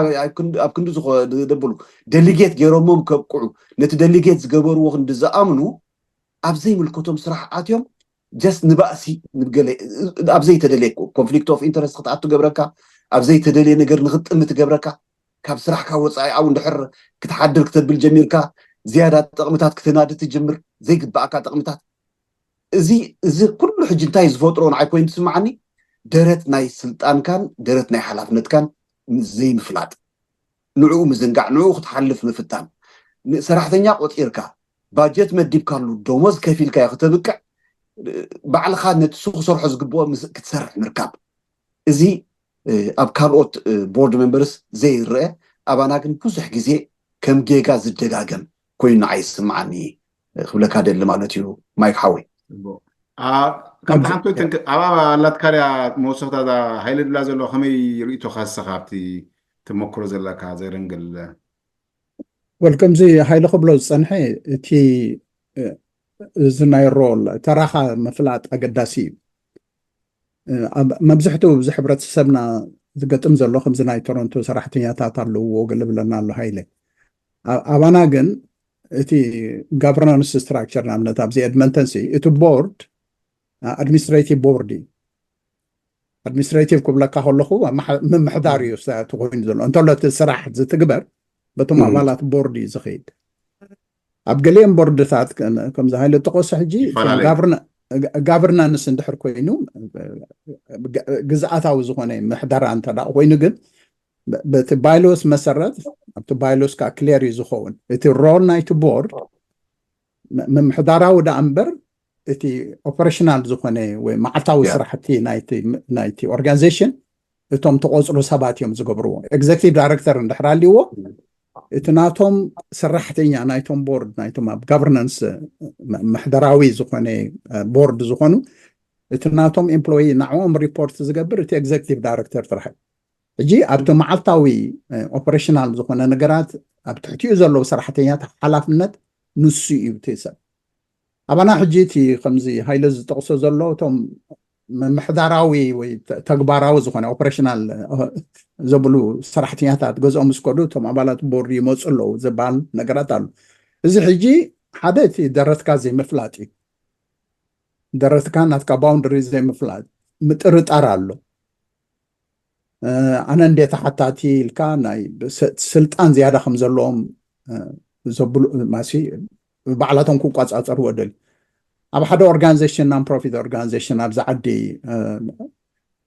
ኣብ ክንዲ ዝደብሉ ደሊጌት ገይሮሞም ከብቅዑ፣ ነቲ ደሊጌት ዝገበርዎ ክንዲ ዝኣምኑ፣ ኣብ ዘይምልከቶም ስራሕ ኣትዮም ጀስት ንባእሲ ንገለ ኣብ ዘይተደለየ ኮንፍሊክት ኦፍ ኢንተረስት ክትኣቱ ገብረካ፣ ኣብ ዘይተደለየ ነገር ንክትጥምት ገብረካ፣ ካብ ስራሕካ ወፃኢ ኣብኡ እንድሕር ክትሓድር ክተብል ጀሚርካ፣ ዝያዳ ጥቕምታት ክትናዲ ትጅምር፣ ዘይግባእካ ጥቕምታት። እዚ እዚ ኩሉ ሕጂ እንታይ ዝፈጥሮ ንዓይ ኮይኑ ትስምዓኒ፣ ደረት ናይ ስልጣንካን ደረት ናይ ሓላፍነትካን ዘይምፍላጥ፣ ንዕኡ ምዝንጋዕ፣ ንዕኡ ክትሓልፍ ምፍታን። ሰራሕተኛ ቆፂርካ፣ ባጀት መዲብካሉ፣ ደሞዝ ከፊልካዮ ክተብቅዕ፣ ባዕልኻ ነቲ እሱ ክሰርሖ ዝግብኦ ክትሰርሕ ምርካብ። እዚ ኣብ ካልኦት ቦርድ ሜምበርስ ዘይረአ፣ ኣባና ግን ብዙሕ ግዜ ከም ጌጋ ዝደጋገም ኮይኑ ንዓይ ይስምዓኒ ክብለካ ደሊ ማለት እዩ። ማይክ ሓወይ። ካብ ሓንቲ ኣባ ኣላትካርያ መወሰኽታ፣ እዛ ሃይለ ድላ ዘሎ ከመይ ርእቶካ ንስኻ ኣብቲ ተመክሮ ዘለካ ዘረንግል? ወል ከምዚ ሃይለ ክብሎ ዝፀንሐ፣ እቲ እዚ ናይ ሮል ተራኻ ምፍላጥ ኣገዳሲ እዩ። መብዝሕትኡ እዚ ሕብረተሰብና ዝገጥም ዘሎ ከምዚ ናይ ቶሮንቶ ሰራሕተኛታት ኣለውዎ ገለ ብለና ኣሎ ሃይለ። ኣባና ግን እቲ ጋቨርናንስ ስትራክቸር ንኣብነት ኣብዚ ኤድመንተን ሲ እቲ ቦርድ ኣድሚኒስትሬቲቭ ቦርድ እዩ። ኣድሚኒስትሬቲቭ ክብለካ ከለኹ ምምሕዳር እዩ ተኮይኑ ዘሎ እንተሎ እቲ ስራሕ ዝትግበር በቶም ኣባላት ቦርድ እዩ ዝኸይድ። ኣብ ገሊኦም ቦርድታት ከምዚ ሃይለ ጠቆሰ ሕጂ ጋቨርናንስ እንድሕር ኮይኑ ግዝኣታዊ ዝኾነ ምሕደራ እንተ ኮይኑ ግን በቲ ባይሎስ መሰረት ኣብቲ ባይሎስ ከዓ ክሌር እዩ ዝኸውን እቲ ሮል ናይቲ ቦርድ ምምሕዳራዊ ደኣ እምበር እቲ ኦፐሬሽናል ዝኾነ ወይ መዓልታዊ ስራሕቲ ናይቲ ኦርጋኒዜሽን እቶም ተቆፅሩ ሰባት እዮም ዝገብርዎ። ኤግዜክቲቭ ዳይሬክተር እንድሕር ኣልዎ እቲ ናቶም ሰራሕተኛ ናይቶም ቦርድ ናይቶም ኣብ ጋቨርናንስ ምሕደራዊ ዝኾነ ቦርድ ዝኾኑ እቲ ናቶም ኤምፕሎይ ንዕኦም ሪፖርት ዝገብር እቲ ኤግዜክቲቭ ዳይሬክተር ጥራሕ። ሕጂ ኣብቲ መዓልታዊ ኦፐሬሽናል ዝኾነ ነገራት ኣብ ትሕቲኡ ዘለዉ ሰራሕተኛት ሓላፍነት ንሱ እዩ እቲ ሰብ። ኣባና ሕጂ እቲ ከምዚ ሃይለ ዝጠቕሶ ዘሎ እቶም ምምሕዳራዊ ወይ ተግባራዊ ዝኾነ ኦፐሬሽናል ዘብሉ ሰራሕተኛታት ገዝኦም ምስ ከዱ እቶም ኣባላት ቦርድ ይመፁ ኣለዉ ዝበሃል ነገራት ኣሎ። እዚ ሕጂ ሓደ እቲ ደረትካ ዘይምፍላጥ እዩ። ደረትካ ናትካ ባውንደሪ ዘይምፍላጥ ምጥርጣር ኣሎ። ኣነ እንዴ ተሓታቲ ኢልካ ናይ ስልጣን ዝያዳ ከም ዘለዎም ዘብሉ ማሲ ባዕላቶም ክቋፃፀርዎ ደል ኣብ ሓደ ኦርጋኒዜሽን ናን ፕሮፊት ኦርጋኒዜሽን ኣብዚ ዓዲ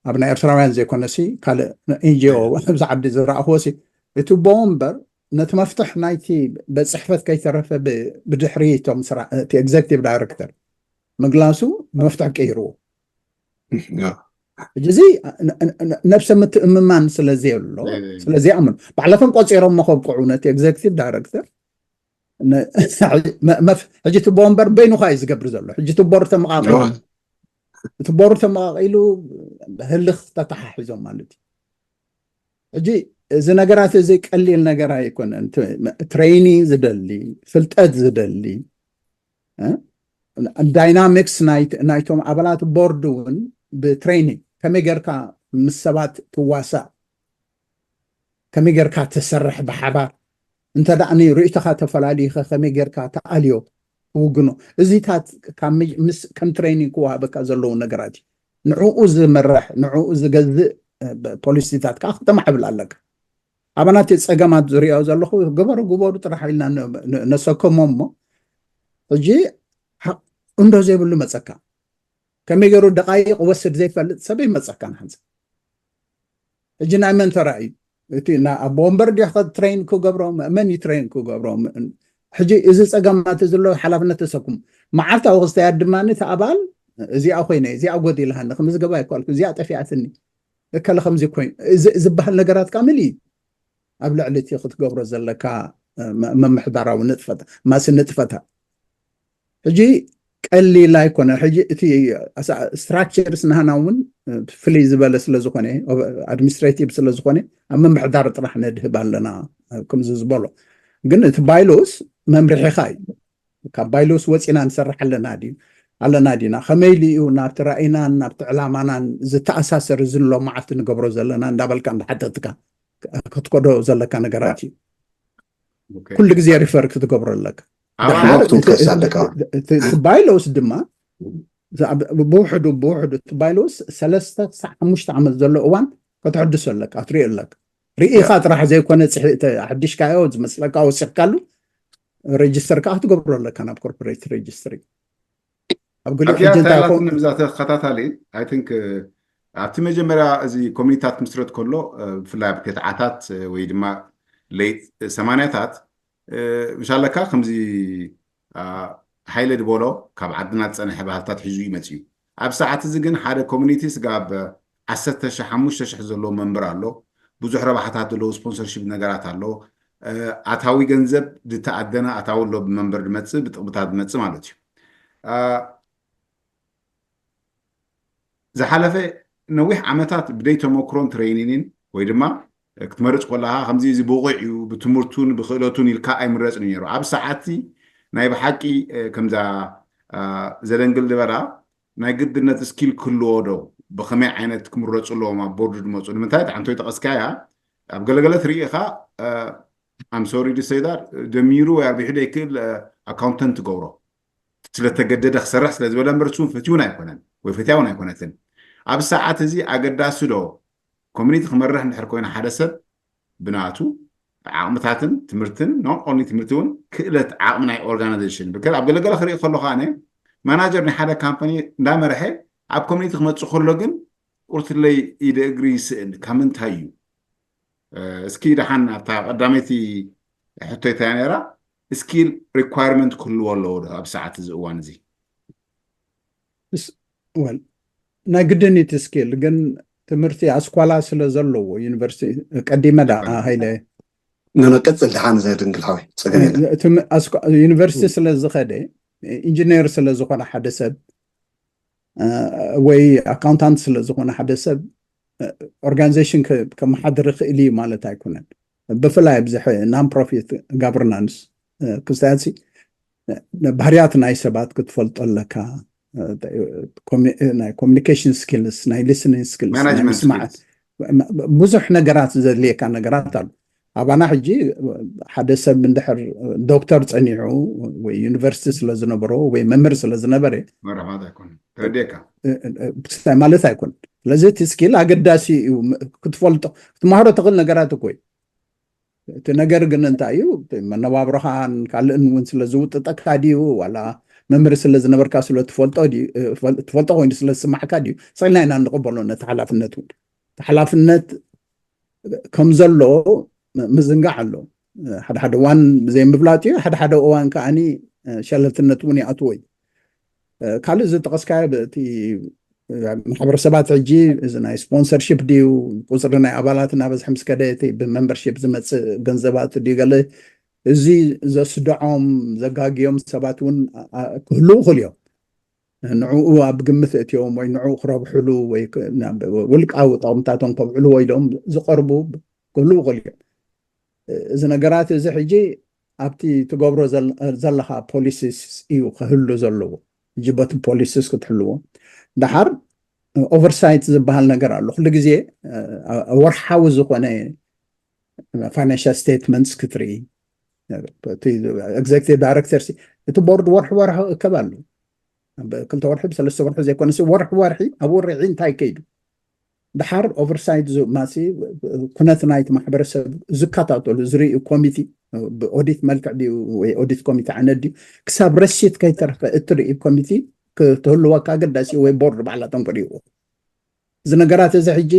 ኣብ ናይ ኤርትራውያን ዘይኮነሲ ካልእ ኤንጂኦ ኣብዚ ዓዲ ዝረኣኽዎ ሲ እቲ ቦ እምበር ነቲ መፍትሕ ናይቲ ቤት ጽሕፈት ከይተረፈ ብድሕሪ እቶም እቲ ኤግዜክቲቭ ዳይሬክተር ምግላሱ መፍትሕ ቀይርዎ። እዚ ነብሰ ምትእምማን ስለዘየሎ ስለዚኣምን ባዕላቶም ቆፂሮም መኸብቅዑ ነቲ ኤግዜክቲቭ ዳይሬክተር ሕጂ ትቦ እምበር በይኑካ እዩ ዝገብር ዘሎ። ሕጂ ትቦ ተመቃቂሉ እቲ ቦርድ ተመቃቂሉ ህልኽ ተተሓሒዞም ማለት እዩ። ሕጂ እዚ ነገራት እዚ ቀሊል ነገር ኣይኮነን። ትሬኒ ዝደሊ ፍልጠት ዝደሊ ዳይናሚክስ ናይቶም ኣባላት ቦርድ እውን ብትሬኒንግ ከመይ ጌርካ ምስ ሰባት ትዋሳእ ከመይ ጌርካ ትሰርሕ ብሓባር እንተ ደኣ ርእይቶኻ ተፈላልዩ ከ ከመይ ጌርካ ተኣልዮ ትውግኖ እዚታት ከም ትሬኒንግ ክወሃበካ ዘለዉ ነገራት እዩ። ንዕኡ ዝመርሕ ንዕኡ ዝገዝእ ፖሊሲታት ከዓ ክተማዕብል ኣለካ። ኣባናት ፀገማት ዝሪኦ ዘለኹ ግበሩ ግበሩ ጥራሕ ኢልና ነሰከሞ እሞ ሕጂ እንዶ ዘይብሉ መፀካ ከመይ ገይሩ ደቃይቅ ወስድ ዘይፈልጥ ሰብ ይመፀካ ንሓንፃ ሕጂ ናይ መን ተራ እዩ እቲ ኣቦ ወንበር ዲ ትሬን ክገብሮ መን እዩ ትሬን ክገብሮ ሕጂ እዚ ፀገማት ዘሎ ሓላፍነት ተሰክሙ መዓልታዊ ክስተያት ድማ እቲ ኣባል እዚኣ ኮይነ እዚኣ ጎዲልሃኒ ክምዝገባ ይኳልኩ እዚኣ ጠፊኣትኒ እከለ ከምዚ ኮይኑ ዝበሃል ነገራት ካምል እዩ ኣብ ልዕሊ እቲ ክትገብሮ ዘለካ መምሕዳራዊ ንጥፈታ ማሲ ንጥፈታ ሕጂ ቀሊል ኣይኮነ ሕጂ እቲ ስትራክቸርስ ናህና እውን ፍልይ ዝበለ ስለዝኮነ ኣድሚኒስትሬቲቭ ስለዝኮነ ኣብ ምምሕዳር ጥራሕ ነድህብ ኣለና ከምዚ ዝበሎ ግን እቲ ባይሎስ መምርሒኻ እዩ ካብ ባይሎስ ወፂና ንሰርሕ ኣለና ድዩ ኣለና ዲና? ከመይ ኢሉ እዩ ናብቲ ራእይናን ናብቲ ዕላማናን ዝተኣሳሰር እዚ ንሎም መዓልቲ ንገብሮ ዘለና እንዳበልካ እንዳሓተትካ ክትከዶ ዘለካ ነገራት እዩ። ኩሉ ግዜ ሪፈር ክትገብሮ ኣለካ። ወቅቱ ክትወስድ ኣለካ። ባይሎስ ድማ ብውሕዱ ብውሕዱ እቲ ባይሎስ ሰለስተ ክሳዕ ሓሙሽተ ዓመት ዘሎ እዋን ከተሐድሶ ኣለካ፣ ክትሪኦ ኣለካ። ርኢኻ ጥራሕ ዘይኮነ ሓዲሽካዮ ዝመስለካ ወሲኽካሉ ሬጅስተር ከዓ ክትገብሮ ኣለካ ናብ ኮርፖሬት ሬጅስትሪ። ኣብ ገሊኡ ኣብዚኣ ሕጂ እንታይ ታይላትን ኮ- እዛ ተኸታታሊ I think ኣብቲ መጀመርያ እዚ ኮሚኒታት ምስረት ከሎ ብፍላይ ኣብ ተትዓታት ወይ ድማ ሌት ሰማንያታት ምሻለካ ከምዚ ሓይለ ድበሎ ካብ ዓድና ዝፀንሐ ባህልታት ሒዙ ይመፅዩ። ኣብ ሰዓት እዚ ግን ሓደ ኮሚኒቲ ስጋብ ዓሰርተ ሺሕ ሓሙሽተ ሺሕ ዘለዎ መንበር ኣሎ። ብዙሕ ረባሕታት ዘለዎ ስፖንሰርሺፕ ነገራት ኣሎ። ኣታዊ ገንዘብ ዝተኣደነ ኣታዊ ኣሎ ብመንበር ድመፅእ ብጥቕምታት ድመፅእ ማለት እዩ። ዝሓለፈ ነዊሕ ዓመታት ብደይ ተመክሮን ትሬኒንን ወይ ድማ ክትመርፅ ከለካ ከምዚ እዚ ብቑዕ እዩ ብትምህርቱን ብክእለቱን ኢልካ ኣይምረፅን እዩ ነይሩ። ኣብ ሰዓቲ ናይ ብሓቂ ከምዛ ዘደንግል ዝበላ ናይ ግድነት ስኪል ክህልዎ ዶ ብከመይ ዓይነት ክምረፁ ኣለዎም ኣብ ቦርድ ድመፁ ንምንታይ ታዓንቶይ ጠቀስካያ ኣብ ገለገለ ትርኢ ኢኻ ኣምሶሪ ድሰይዳር ጀሚሩ ወይ ኣርቢሑ ደይክእል ኣካውንተንት ትገብሮ ስለተገደደ ክሰርሕ ስለዝበለ እምበር እሱ ፈትውን ኣይኮነን ወይ ፈትያውን ኣይኮነትን። ኣብ ሰዓት እዚ ኣገዳሲ ዶ ኮሚኒቲ ክመርሕ እንድሕር ኮይነ ሓደ ሰብ ብናቱ ዓቕምታትን ትምህርትን not only ትምህርቲ እውን ክእለት ዓቕሚ ናይ ኦርጋናይዜሽን ብከል ኣብ ገለገለ ክርኢ ከሎ ከኣነ ማናጀር ናይ ሓደ ካምፓኒ እንዳመርሐ ኣብ ኮሚኒቲ ክመፅእ ከሎ ግን ቁርትለይ ኢደ እግሪ ይስእል ካብ ምንታይ እዩ? እስኪ ደሓን ኣብታ ቀዳመይቲ ሕቶይታ ነራ ስኪል ሪኳርመንት ክህልዎ ኣለዎ ዶ ኣብ ሰዓት እዚ እዋን እዚ? ወል ናይ ግድን እቲ ስኪል ግን ትምህርቲ ኣስኳላ ስለ ዘለዎ ዩኒቨርሲቲ ቀዲመ ዳ ሃይለ ነነቀፅል ደሓን ዘድንግል ሓወይ ፀገም የለን። ዩኒቨርሲቲ ስለ ዝኸደ ኢንጂነር ስለ ዝኾነ ሓደ ሰብ ወይ ኣካውንታንት ስለ ዝኾነ ሓደ ሰብ ኦርጋናይዜሽን ከመሓድር ይኽእል እዩ ማለት ኣይኮነን። ብፍላይ ኣብዚ ናን ፕሮፊት ጋቨርናንስ ክስታያት ባህርያት ናይ ሰባት ክትፈልጦ ኣለካ። ናይ ኮሚኒኬሽን ስኪልስ ናይ ሊስኒንግ ስኪልስ ናይ ማናጅመንት ምስማዕ ብዙሕ ነገራት ዘድልየካ ነገራት ኣሉ። ኣባና ሕጂ ሓደ ሰብ እንድሕር ዶክተር ፀኒዑ ወይ ዩኒቨርሲቲ ስለ ዝነበሮ ወይ መምህር ስለ ዝነበረ መረባት ኣይኮነ ተረዲካ ብስታይ ማለት ኣይኮን። ስለዚ እቲ ስኪል ኣገዳሲ እዩ ክትፈልጦ ክትመሃሮ ተኽእል ነገራት እኮ እዩ። እቲ ነገር ግን እንታይ እዩ መነባብሮኻን ካልእን እውን ስለ ዝውጥጠካ ድዩ ዋላ መምህር ስለ ዝነበርካ ስለ ትፈልጦ ኮይኑ ስለ ዝስማዕካ ድዩ? ስኢልና ኢና እንቕበሎ ነቲ ሓላፍነት እውን ሓላፍነት ከም ዘሎ ምዝንጋዕ ኣሎ። ሓደ ሓደ እዋን ብዘይምፍላጥ እዩ። ሓደ ሓደ እዋን ከዓኒ ሸለልትነት እውን ይኣትዎ እዩ። ካልእ ዝጠቐስካዮ እቲ ማሕበረሰባት ሕጂ እዚ ናይ ስፖንሰርሽፕ ድዩ ቁፅሪ ናይ ኣባላት እናበዝሐ ምስ ከደ እቲ ብመምበርሽፕ ዝመፅእ ገንዘባት ድዩ ገለ እዚ ዘስድዖም ዘጋግዮም ሰባት እውን ክህልው ይኽእሉ እዮም። ንዕኡ ኣብ ግምት እትዮም ወይ ንዕኡ ክረብሕሉ ወይ ውልቃዊ ጠቕምታቶም ከብዕሉ ወይ ዶም ዝቐርቡ ክህልው ይኽእሉ እዮም። እዚ ነገራት እዚ ሕጂ ኣብቲ ትገብሮ ዘለኻ ፖሊሲስ እዩ ክህሉ ዘለዎ። ሕጂ በቲ ፖሊሲስ ክትሕልዎ ደሓር ኦቨርሳይት ዝበሃል ነገር ኣሎ። ኩሉ ግዜ ወርሓዊ ዝኾነ ፋይናንሻል ስቴትመንትስ ክትርኢ ኤግዜክቲቭ ዳይሬክተር እቲ ቦርድ ወርሒ ወርሒ እከብ ኣሎ። ክልተ ወርሒ ብሰለስተ ወርሒ ዘይኮነስ ወርሒ ወርሒ ኣብ ወርሒ እንታይ ከይዱ ድሓር ኦቨርሳይት ማሲ ኩነት ናይቲ ማሕበረሰብ ዝከታተሉ ዝርእዩ ኮሚቲ ብኦዲት መልክዕ ድዩ ወይ ኦዲት ኮሚቲ ዓይነት ድዩ ክሳብ ረሲት ከይተረፈ እትርእዩ ኮሚቲ ክትህልወካ ኣገዳሲ ወይ ቦርድ ባዕላቶም ክርእይዎ እዚ ነገራት እዚ ሕጂ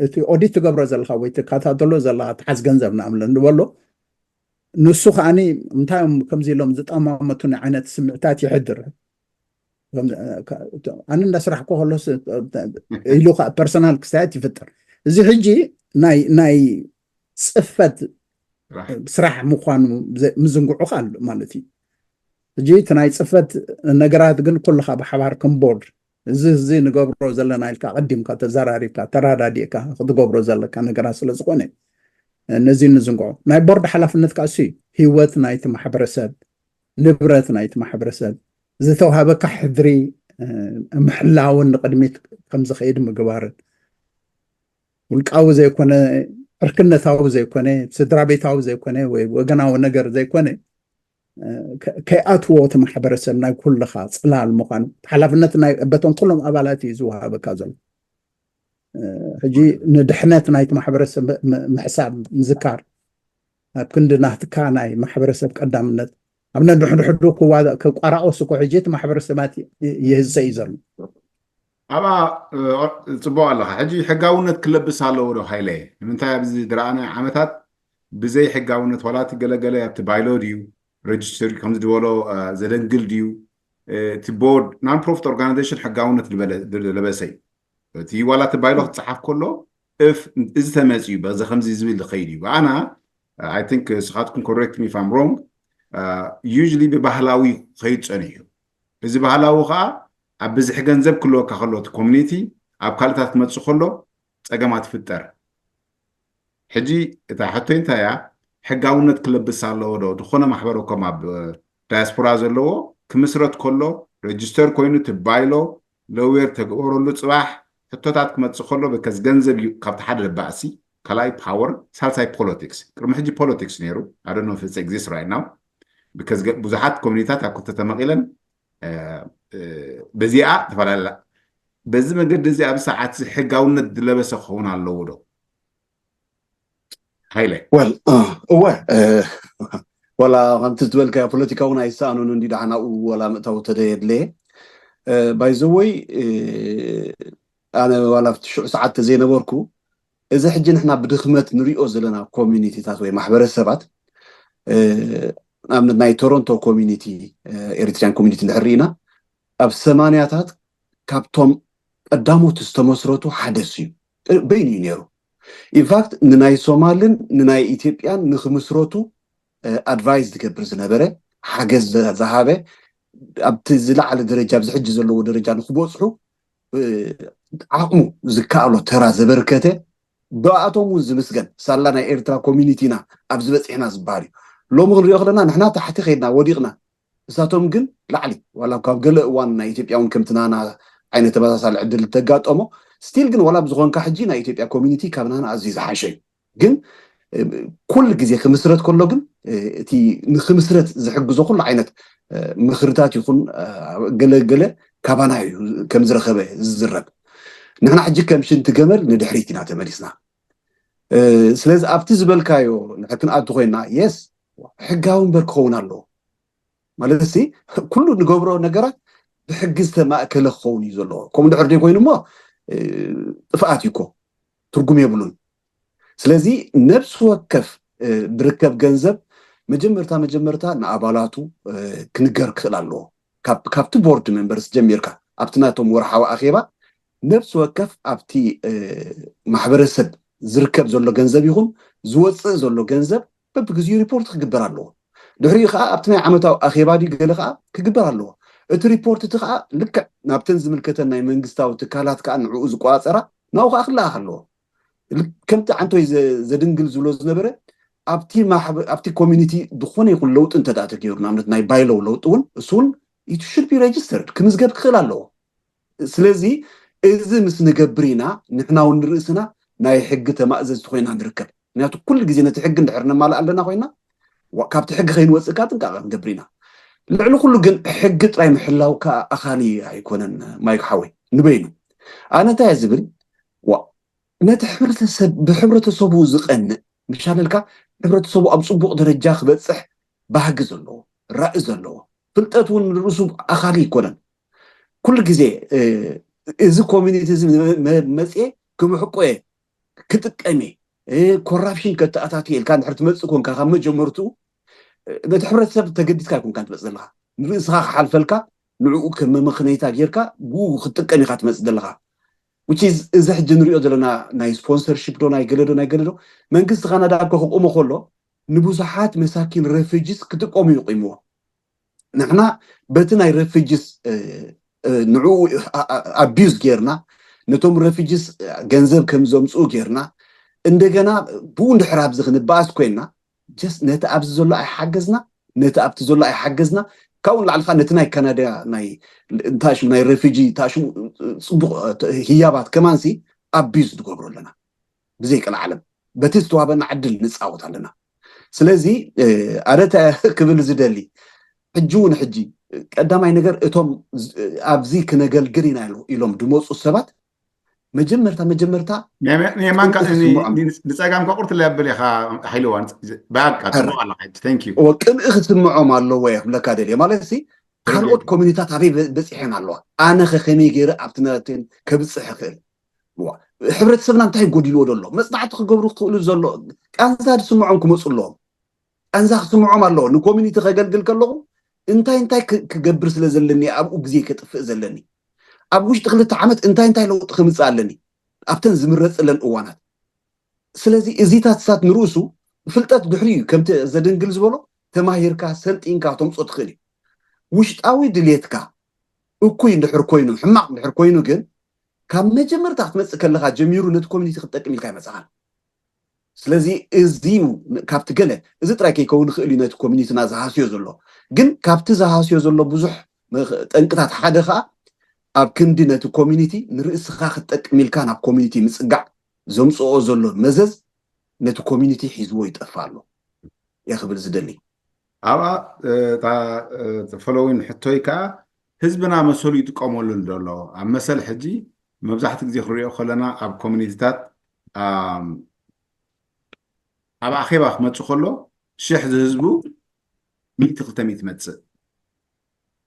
እቲ ኦዲት ትገብሮ ዘለካ ወይ ትከታተሎ ዘለካ ትሓዝ ገንዘብ ንኣምለ ንበሎ ንሱ ከዓኒ እንታይ እዮም ከምዚ ኢሎም ዝጠማመቱኒ ዓይነት ስምዕታት ይሕድር ኣነ እንዳስራሕ ኮ ከሎ ኢሉ ከዓ ፐርሰናል ክስታያት ይፍጠር እዚ ሕጂ ናይ ናይ ፅፈት ስራሕ ምኳኑ ምዝንግዑ ካል ማለት እዩ ሕጂ እቲ ናይ ፅፈት ነገራት ግን ኩልካ ብሓባር ከም ቦርድ እዚ እዚ ንገብሮ ዘለና ኢልካ ቀዲምካ ተዘራሪብካ ተራዳዲእካ ክትገብሮ ዘለካ ነገራት ስለዝኮነ ነዚ ንዝንግዖ ናይ ቦርድ ሓላፍነት ከዓ እሱ እዩ ህይወት ናይቲ ማሕበረሰብ ንብረት ናይቲ ማሕበረሰብ ዝተዋሃበካ ሕድሪ ምሕላውን ንቕድሚት ከም ዝኸይድ ምግባርን፣ ውልቃዊ ዘይኮነ፣ ዕርክነታዊ ዘይኮነ፣ ስድራ ቤታዊ ዘይኮነ ወይ ወገናዊ ነገር ዘይኮነ ከይኣትዎ እቲ ማሕበረሰብ ናይ ኩልኻ ፅላል ምዃኑ ሓላፍነት ናይ በቶም ኩሎም ኣባላት እዩ ዝወሃበካ ዘሎ። ሕጂ ንድሕነት ናይቲ ማሕበረሰብ ምሕሳብ ምዝካር ኣብ ክንዲ ናትካ ናይ ማሕበረሰብ ቀዳምነት ኣብ ነድሕድሕዱ ክቋራቆስ እኮ ሕጂ እቲ ማሕበረሰባት ይህሰ እዩ ዘሎ። ኣብኣ ጽቡቅ ኣለካ። ሕጂ ሕጋውነት ክለብስ ኣለዎ ዶ ሃይለ? ንምንታይ ኣብዚ ዝረኣናዮ ዓመታት ብዘይ ሕጋውነት ዋላ እቲ ገለገለ ኣብቲ ባይሎ ድዩ ረጅስተር ከም ዝበሎ ዘደንግል ድዩ? እቲ ቦርድ non profit organization ሕጋውነት ለበሰ እዩ። እቲ ዋላ እቲ ባይሎ ክፀሓፍ ከሎ እፍ እዚ ተመፅዩ በዚ ከምዚ ዝብል ዝኸይድ እዩ። ኣና I think ስኻትኩም correct me if I'm wrong, usually ብባህላዊ ክኸይድ ፀኒሑ እዩ። እዚ ባህላዊ ከዓ ኣብ ብዝሒ ገንዘብ ክልወካ ከሎ እቲ ኮሚኒቲ ኣብ ካልእታት ክመፅእ ከሎ ፀገማት ይፍጠር። ሕጂ እታ ሕቶይ እንታይ እያ? ሕጋውነት ክለብስ ኣለዎ ዶ? ዝኾነ ማሕበረኮም ኣብ ዳያስፖራ ዘለዎ ክምስረት ከሎ ረጅስተር ኮይኑ እቲ ባይሎ ለውየር ተግበረሉ ፅባሕ ሕቶታት ክመፅእ ከሎ because ገንዘብ እዩ ካብቲ ሓደ ባእሲ ካልኣይ ፓወር ሳልሳይ ፖለቲክስ ቅድሚ ሕጂ ፖለቲክስ ነይሩ ኣደኖ ፍፀ ግዜ ስራይ ናው because ብዙሓት ኮሚኒታት ኣብ ክልተ ተመቂለን በዚኣ ተፈላለላ በዚ መንገዲ እዚ ኣብ ሰዓት ሕጋውነት ዝለበሰ ክኸውን ኣለዎ ዶ? ሃይለ well እወ ወላ ከምቲ ዝበልካዮ ፖለቲካ እውን ኣይሰኣኑን እንዲ ደሓናኡ ወላ ምእታው ተደየድለየ ባይዘወይ ኣነ ዋላ ሽዑ ሰዓት ተዘይነበርኩ እዚ ሕጂ ንሕና ብድኽመት ንሪኦ ዘለና ኮሚኒቲታት ወይ ማሕበረሰባት ንኣብነት ናይ ቶሮንቶ ኮሚኒቲ ኤሪትሪያን ኮሚኒቲ እንድሕር ርኢና ኣብ ሰማንያታት ካብቶም ቀዳሞት ዝተመስረቱ ሓደ እሱ እዩ በይኑ እዩ ነይሩ ኢንፋክት ንናይ ሶማልን ንናይ ኢትዮጵያን ንክምስረቱ ኣድቫይስ ዝገብር ዝነበረ ሓገዝ ዝሃበ ኣብቲ ዝለዓለ ደረጃ ኣብዚ ሕጂ ዘለዎ ደረጃ ንክበፅሑ ዓቕሙ ዝከኣሎ ተራ ዘበርከተ ብኣቶም እውን ዝምስገን ሳላ ናይ ኤርትራ ኮሚኒቲና ኣብዚ በፂሕና ዝበሃል እዩ ሎሚ ክንሪኦ ከለና ንሕና ታሕቲ ከይድና ወዲቕና እሳቶም ግን ላዕሊ ዋላ ካብ ገለ እዋን ናይ ኢትዮጵያ እውን ከምቲ ናና ዓይነት ተመሳሳሊ ዕድል ተጋጠሞ ስቲል ግን ዋላ ብዝኾንካ ሕጂ ናይ ኢትዮጵያ ኮሚኒቲ ካብ ናና ኣዝዩ ዝሓሸ እዩ ግን ኩሉ ግዜ ክምስረት ከሎ ግን እቲ ንክምስረት ዝሕግዞ ኩሉ ዓይነት ምክርታት ይኹን ገለገለ ካባና እዩ ከም ዝረኸበ ዝዝረብ ንሕና ሕጂ ከም ሽንቲ ገመል ንድሕሪት ኢና ተመሊስና ስለዚ ኣብቲ ዝበልካዮ ንሕክንኣቱ ኮይና የስ ሕጋዊ እምበር ክኸውን ኣለዎ ማለት ሲ ኩሉ ንገብሮ ነገራት ብሕጊ ዝተማእከለ ክኸውን እዩ ዘለዎ ከምኡ ድሕር ደይ ኮይኑ እሞ ጥፍኣት እዩ እኮ ትርጉም የብሉን ስለዚ ነብሲ ወከፍ ድርከብ ገንዘብ መጀመርታ መጀመርታ ንኣባላቱ ክንገር ክኽእል ኣለዎ ካብቲ ቦርድ ሜምበርስ ጀሚርካ ኣብቲ ናቶም ወርሓዊ ኣኼባ ነብሲ ወከፍ ኣብቲ ማሕበረሰብ ዝርከብ ዘሎ ገንዘብ ይኹን ዝወፅእ ዘሎ ገንዘብ በብግዜኡ ሪፖርት ክግበር ኣለዎ ድሕሪኡ ከዓ ኣብቲ ናይ ዓመታዊ ኣኼባ ድዩ ገለ ከዓ ክግበር ኣለዎ እቲ ሪፖርት እቲ ከዓ ልክዕ ናብተን ዝምልከተን ናይ መንግስታዊ ትካላት ከዓ ንዕኡ ዝቆፃፀራ ናብኡ ከዓ ክለኣኽ ኣለዎ ከምቲ ዓንቶይ ዘድንግል ዝብሎ ዝነበረ ኣብቲ ኮሚኒቲ ዝኾነ ይኹን ለውጢ እንተ ተገይሩ ንኣብነት ናይ ባይሎው ለውጢ እውን እሱ እውን it should be registered ክምዝገብ ክኽእል ኣለዎ ስለዚ እዚ ምስ ንገብር ኢና ንሕና እውን ንርእስና ናይ ሕጊ ተማእዘዝቲ ኮይና ንርከብ ምክንያቱ ኩሉ ግዜ ነቲ ሕጊ እንድሕር ነማልእ ኣለና ኮይና ካብቲ ሕጊ ከይንወፅእ ከዓ ጥንቃቐ ክንገብር ኢና ልዕሊ ኩሉ ግን ሕጊ ጥራይ ምሕላው ከዓ ኣኻሊ ኣይኮነን ማይክ ሓወይ ንበይኑ ኣነ እንታይ ዝብል ነቲ ሕብረተሰብ ብሕብረተሰቡ ዝቐንእ ምሻለልካ ሕብረተሰቡ ኣብ ፅቡቕ ደረጃ ክበፅሕ ባህጊ ዘለዎ ራኢ ዘለዎ ፍልጠት እውን ንርእሱ ኣኻሊ ይኮነን ኩሉ ግዜ እዚ ኮሚኒቲ እዚ መፅኤ ክምሕቆየ ክጥቀም እየ ኮራፕሽን ከተኣታትየ ኢልካ እንድሕር ትመፅእ ኮንካ ካብ መጀመርትኡ ነቲ ሕብረተሰብ ተገዲስካ ኣይኮንካ ትመፅእ ዘለካ ንርእስኻ ክሓልፈልካ ንዕኡ ከም መመኽነይታ ጌርካ ብኡ ክትጥቀም ኢኻ ትመፅእ ዘለካ እዚ ሕጂ ንሪኦ ዘለና ናይ ስፖንሰርሽፕ ዶ ናይ ገለዶ ናይ ገለዶ መንግስቲ ካናዳ እኮ ክቆሞ ከሎ ንብዙሓት መሳኪን ረፊጅስ ክጥቀሙ ይቆምዎ ንሕና በቲ ናይ ረፊጅስ ንዕኡ ኣቢዩዝ ጌርና ነቶም ረፊጅስ ገንዘብ ከም ዘምፅኡ ጌርና እንደገና ብኡ እንድሕር ኣብዚ ክንበኣስ ኮይንና ጀስት ነቲ ኣብዚ ዘሎ ኣይሓገዝና ነቲ ኣብቲ ዘሎ ኣይሓገዝና ካብኡ ንላዕሊ ከዓ ነቲ ናይ ካናዳ ናይ እንታይ ሽሙ ናይ ሬፊጂ እንታይ ሽሙ ፅቡቕ ህያባት ከማንሲ ኣቢዝ ንገብሮ ኣለና። ብዘይ ቀልዓለም በቲ ዝተዋህበና ዕድል ንፃወት ኣለና። ስለዚ ኣረተ ክብል ዝደሊ ሕጂ እውን ሕጂ ቀዳማይ ነገር እቶም ኣብዚ ክነገልግል ኢና ኢሎም ድመፁ ሰባት መጀመርታ መጀመርታ የማንካ ንፀጋምካ ቁርት ለብል ኢኻ ሓይልዋ በቃ ፅቡቅ ኣለካ ሕጂ thank you ቅንኢ ክስምዖም ኣለዎ እየ ክብለካ ደልየ ማለት ሲ ካልኦት ኮሚኒታት ኣበይ በፂሐን ኣለዋ ኣነ ከከመይ ገይረ ኣብቲ ነትን ከብፅሕ ይኽእል ሕብረተሰብና እንታይ ጎዲልዎ ዘሎ መፅናዕቲ ክገብሩ ክኽእሉ ዘሎ ቃንዛ ዝስምዖም ክመፁ ኣለዎም ቃንዛ ክስምዖም ኣለዎ ንኮሚኒቲ ከገልግል ከለኹ እንታይ እንታይ ክገብር ስለ ዘለኒ ኣብኡ ግዜ ከጥፍእ ዘለኒ ኣብ ውሽጢ ክልተ ዓመት እንታይ እንታይ ለውጢ ክምፅእ ኣለኒ ኣብተን ዝምረፅለን እዋናት ስለዚ እዚታት ሳት ንርእሱ ፍልጠት ድሕሪ እዩ ከምቲ ዘደንግል ዝበሎ ተማሂርካ ሰልጢንካ ተምፆ ትኽእል እዩ ውሽጣዊ ድሌትካ እኩይ እንድሕር ኮይኑ ሕማቕ እንድሕር ኮይኑ ግን ካብ መጀመርታ ክትመፅእ ከለካ ጀሚሩ ነቲ ኮሚኒቲ ክትጠቅም ኢልካ ይመፅኻ ስለዚ እዚ ካብቲ ገለ እዚ ጥራይ ከይከውን ይኽእል እዩ ነቲ ኮሚኒትና ዝሃስዮ ዘሎ ግን ካብቲ ዝሃስዮ ዘሎ ብዙሕ ጠንቅታት ሓደ ከዓ ኣብ ክንዲ ነቲ ኮሚኒቲ ንርእስኻ ክትጠቅም ኢልካ ናብ ኮሚኒቲ ምፅጋዕ ዘምፅኦ ዘሎ መዘዝ ነቲ ኮሚኒቲ ሒዝዎ ይጠፍእ ኣሎ እየ ክብል ዝደሊ ኣብኣ እታ ፎሎዊን ሕቶይ ከዓ ህዝብና መሰሉ ይጥቀመሉ ዘሎ ኣብ መሰል ሕጂ መብዛሕትኡ ግዜ ክንሪኦ ከለና ኣብ ኮሚኒቲታት ኣብ ኣኼባ ክመፅእ ከሎ ሽሕ ዝህዝቡ ሚእቲ ክልተ ሚእቲ መፅእ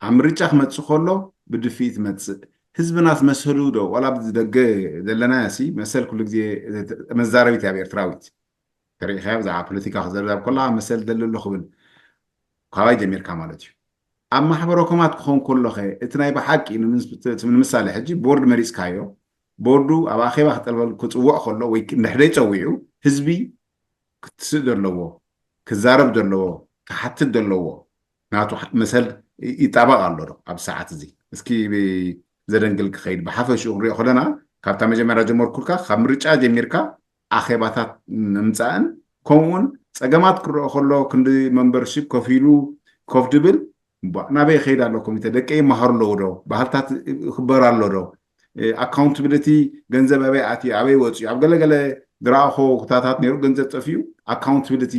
ኣብ ምርጫ ክመፅእ ከሎ ብድፍኢት መፅእ ህዝብናት መሰሉ ዶ ዋላ ብዚ ደገ ዘለና ሲ መሰል ኩሉ ግዜ መዛረቢት ኣብ ኤርትራዊት ተሪኢኻዮ ብዛዕባ ፖለቲካ ክዘረብ ከለካ መሰል ደሊ ኣሎ ክብል ካባይ ጀሚርካ ማለት እዩ ኣብ ማሕበረ ኮማት ክኾን ከሎኸ እቲ ናይ ብሓቂ ንምሳሌ ሕጂ ቦርድ መሪፅካዮ ቦርዱ ኣብ ኣኼባ ክጠልበል ክፅውዕ ከሎ ወይ እንድሕደይ ፀዊዑ ህዝቢ ክትስእ ዘለዎ ክዛረብ ዘለዎ ክሓትት ዘለዎ ናቱ መሰል ይጣበቕ ኣሎ ዶ ኣብ ሰዓት እዚ እስኪ ዘደንግል ክኸይድ ብሓፈሽኡ ክንሪኦ ከለና ካብታ መጀመርያ ጀመርኩልካ ካብ ምርጫ ጀሚርካ ኣኼባታት ምምፃእን ከምኡውን ፀገማት ክረኦ ከሎ ክንዲ መንበርሺፕ ከፊሉ ኮፍ ድብል ናበይ ይኸይድ ኣሎ ኮሚተ ደቀ ይመሃሩ ኣለዉ ዶ ባህልታት ይኽበር ኣሎ ዶ ኣካውንትብሊቲ ገንዘብ ኣበይ ኣትዩ ኣበይ ወፅዩ ኣብ ገለገለ ዝረኣኾ ኩታታት ነይሩ ገንዘብ ጠፊኡ ኣካውንትብሊቲ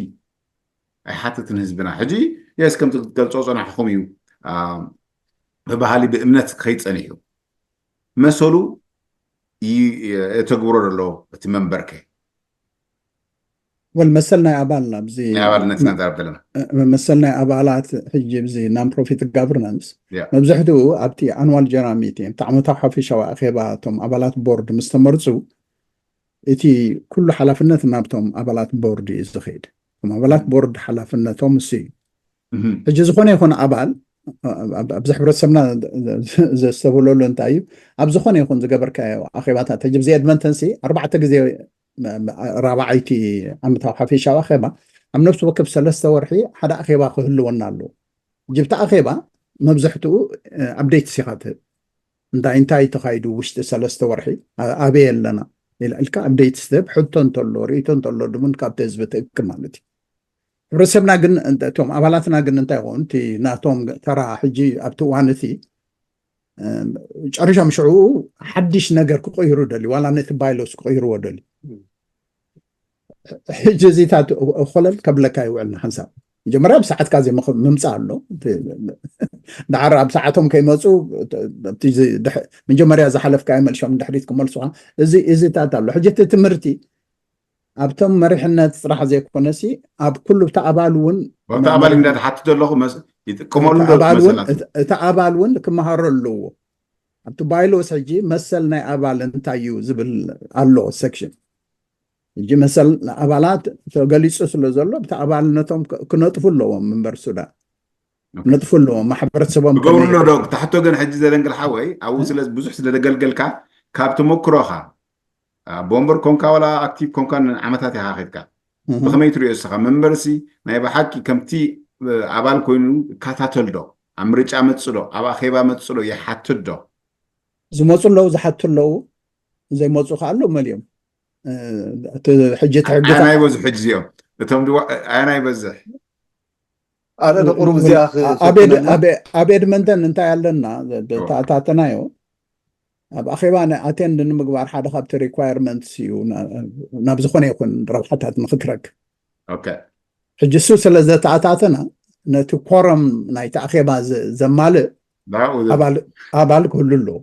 ኣይሓትትን ህዝብና ሕጂ የስ ከምቲ ክትገልፆ ፀናሕኹም እዩ ብባህሊ ብእምነት ክኸይድ ፀኒሑ መሰሉ የተግብሮ ዘሎ እቲ መንበርከ ወል መሰል ናይ ኣባል ኣብዚ ናይ ኣባልነት ኢና ንዛረብ ዘለና መሰል ናይ ኣባላት ሕጂ እዚ non profit governance መብዝሕትኡ ኣብቲ annual general meeting ኣብቲ ዓመታዊ ሓፊሻዊ ኣኼባ እቶም ኣባላት ቦርድ ምስ ተመርፁ እቲ ኩሉ ሓላፍነት ናብቶም ኣባላት ቦርድ እዩ ዝኸይድ እቶም ኣባላት ቦርድ ሓላፍነቶም እሱ እዩ ሕጂ ዝኾነ ይኹን ኣባል ኣብዚ ሕብረተሰብና ዘስተብህለሉ እንታይ እዩ ኣብ ዝኾነ ይኹን ዝገበርካዮ ኣኼባታት ሕጂ ብዚ ኤድመንተንሲ ኣርባዕተ ግዜ ራብዓይቲ ዓመታዊ ሓፊሻዊ ኣኼባ ኣብ ነፍሲ ወከፍ ሰለስተ ወርሒ ሓደ ኣኼባ ክህልወና ኣለዎ ሕጂ ብቲ ኣኼባ መብዝሕትኡ ኣፕዴትስ ኢኻ ትህብ እንታይ እንታይ ተኻይዱ ውሽጢ ሰለስተ ወርሒ ኣበይ ኣለና ኢልካ ኣፕዴትስ ትህብ ሕቶ እንተሎ ርእቶ እንተሎ ድሙን ካብቲ ህዝቢ ትእክብ ማለት እዩ ሕብረተሰብና ግን እቶም ኣባላትና ግን እንታይ ይኸውን እቲ ናቶም ተራ ሕጂ ኣብቲ እዋን እቲ ጨሪሾም ሽዑ ሓድሽ ነገር ክቀይሩ ደልዩ ዋላ ነቲ ባይሎስ ክቀይርዎ ደልዩ ሕጂ እዚታት ኮለል ከብለካ ይውዕል ንሓንሳብ መጀመርያ ብሰዓትካ ዘይምምፃእ ኣሎ ዳዓር ኣብ ሰዓቶም ከይመፁ መጀመርያ ዝሓለፍካ መልሶም ድሕሪት ክመልሱካ እዚ እዚታት ኣሎ ሕጂ እቲ ትምህርቲ ኣብቶም መሪሕነት ጥራሕ ዘይኮነሲ ኣብ ኩሉ እቲ ኣባል እውን ኣብቲ ኣባል እንዳ ትሓትት ዘለኹ ይጥቀመሉ እቲ ኣባል እውን ክመሃሮ ኣለዎ ኣብቲ ባይሎስ ሕጂ መሰል ናይ ኣባል እንታይ እዩ ዝብል ኣሎ ሴክሽን ሕጂ መሰል ኣባላት ተገሊፁ ስለ ዘሎ ብቲ ኣባልነቶም ክነጥፉ ኣለዎም ምንበር ሱዳን ክነጥፉ ኣለዎም ማሕበረተሰቦም ገብርሎ ዶ ታሕቶ ግን ሕጂ ዘደንግል ሓወይ ኣብኡ ስለ ብዙሕ ስለ ዘገልገልካ ካብ ተመክሮኻ ቦምበር ኮንካ ዋላ ኣክቲቭ ኮንካ ዓመታት ኢኻ ከድካ ብኸመይ ትሪኦ እስኻ መንበርሲ ናይ ብሓቂ ከምቲ ኣባል ኮይኑ ይከታተል ዶ ኣብ ምርጫ መፅእ ዶ ኣብ ኣኼባ መፅእ ዶ ይሓትት ዶ ዝመፁ ኣለዉ ዝሓቱ ኣለዉ ዘይመፁ ከዓ ኣለዉ መሊኦም ሕጂ ትሕግታ ኣናይ በዙ ሕጂ እዚኦም እቶም ድዋ ኣናይ በዝሕ ኣነ ንቁሩብ እዚኣ ክ- ኣብ ኤድ- ኣብ- ኣብ ኤድመንተን እንታይ ኣለና? ደ- ተኣታተናዮ ኣብ ኣኼባ ናይ ኣቴንድ ንምግባር ሓደ ካብቲ ሪኳየርመንትስ እዩ። ና- ናብ ዝኾነ ይኹን ረብሓታት ንክትረክብ። Okay. ሕጂ እሱ ስለ ዘተኣታተና ነቲ ኮረም ናይቲ ኣኼባ ዘ- ዘማልእ ብሓቁ ዘ- ኣባል ኣባል ክህሉ ኣለዎ።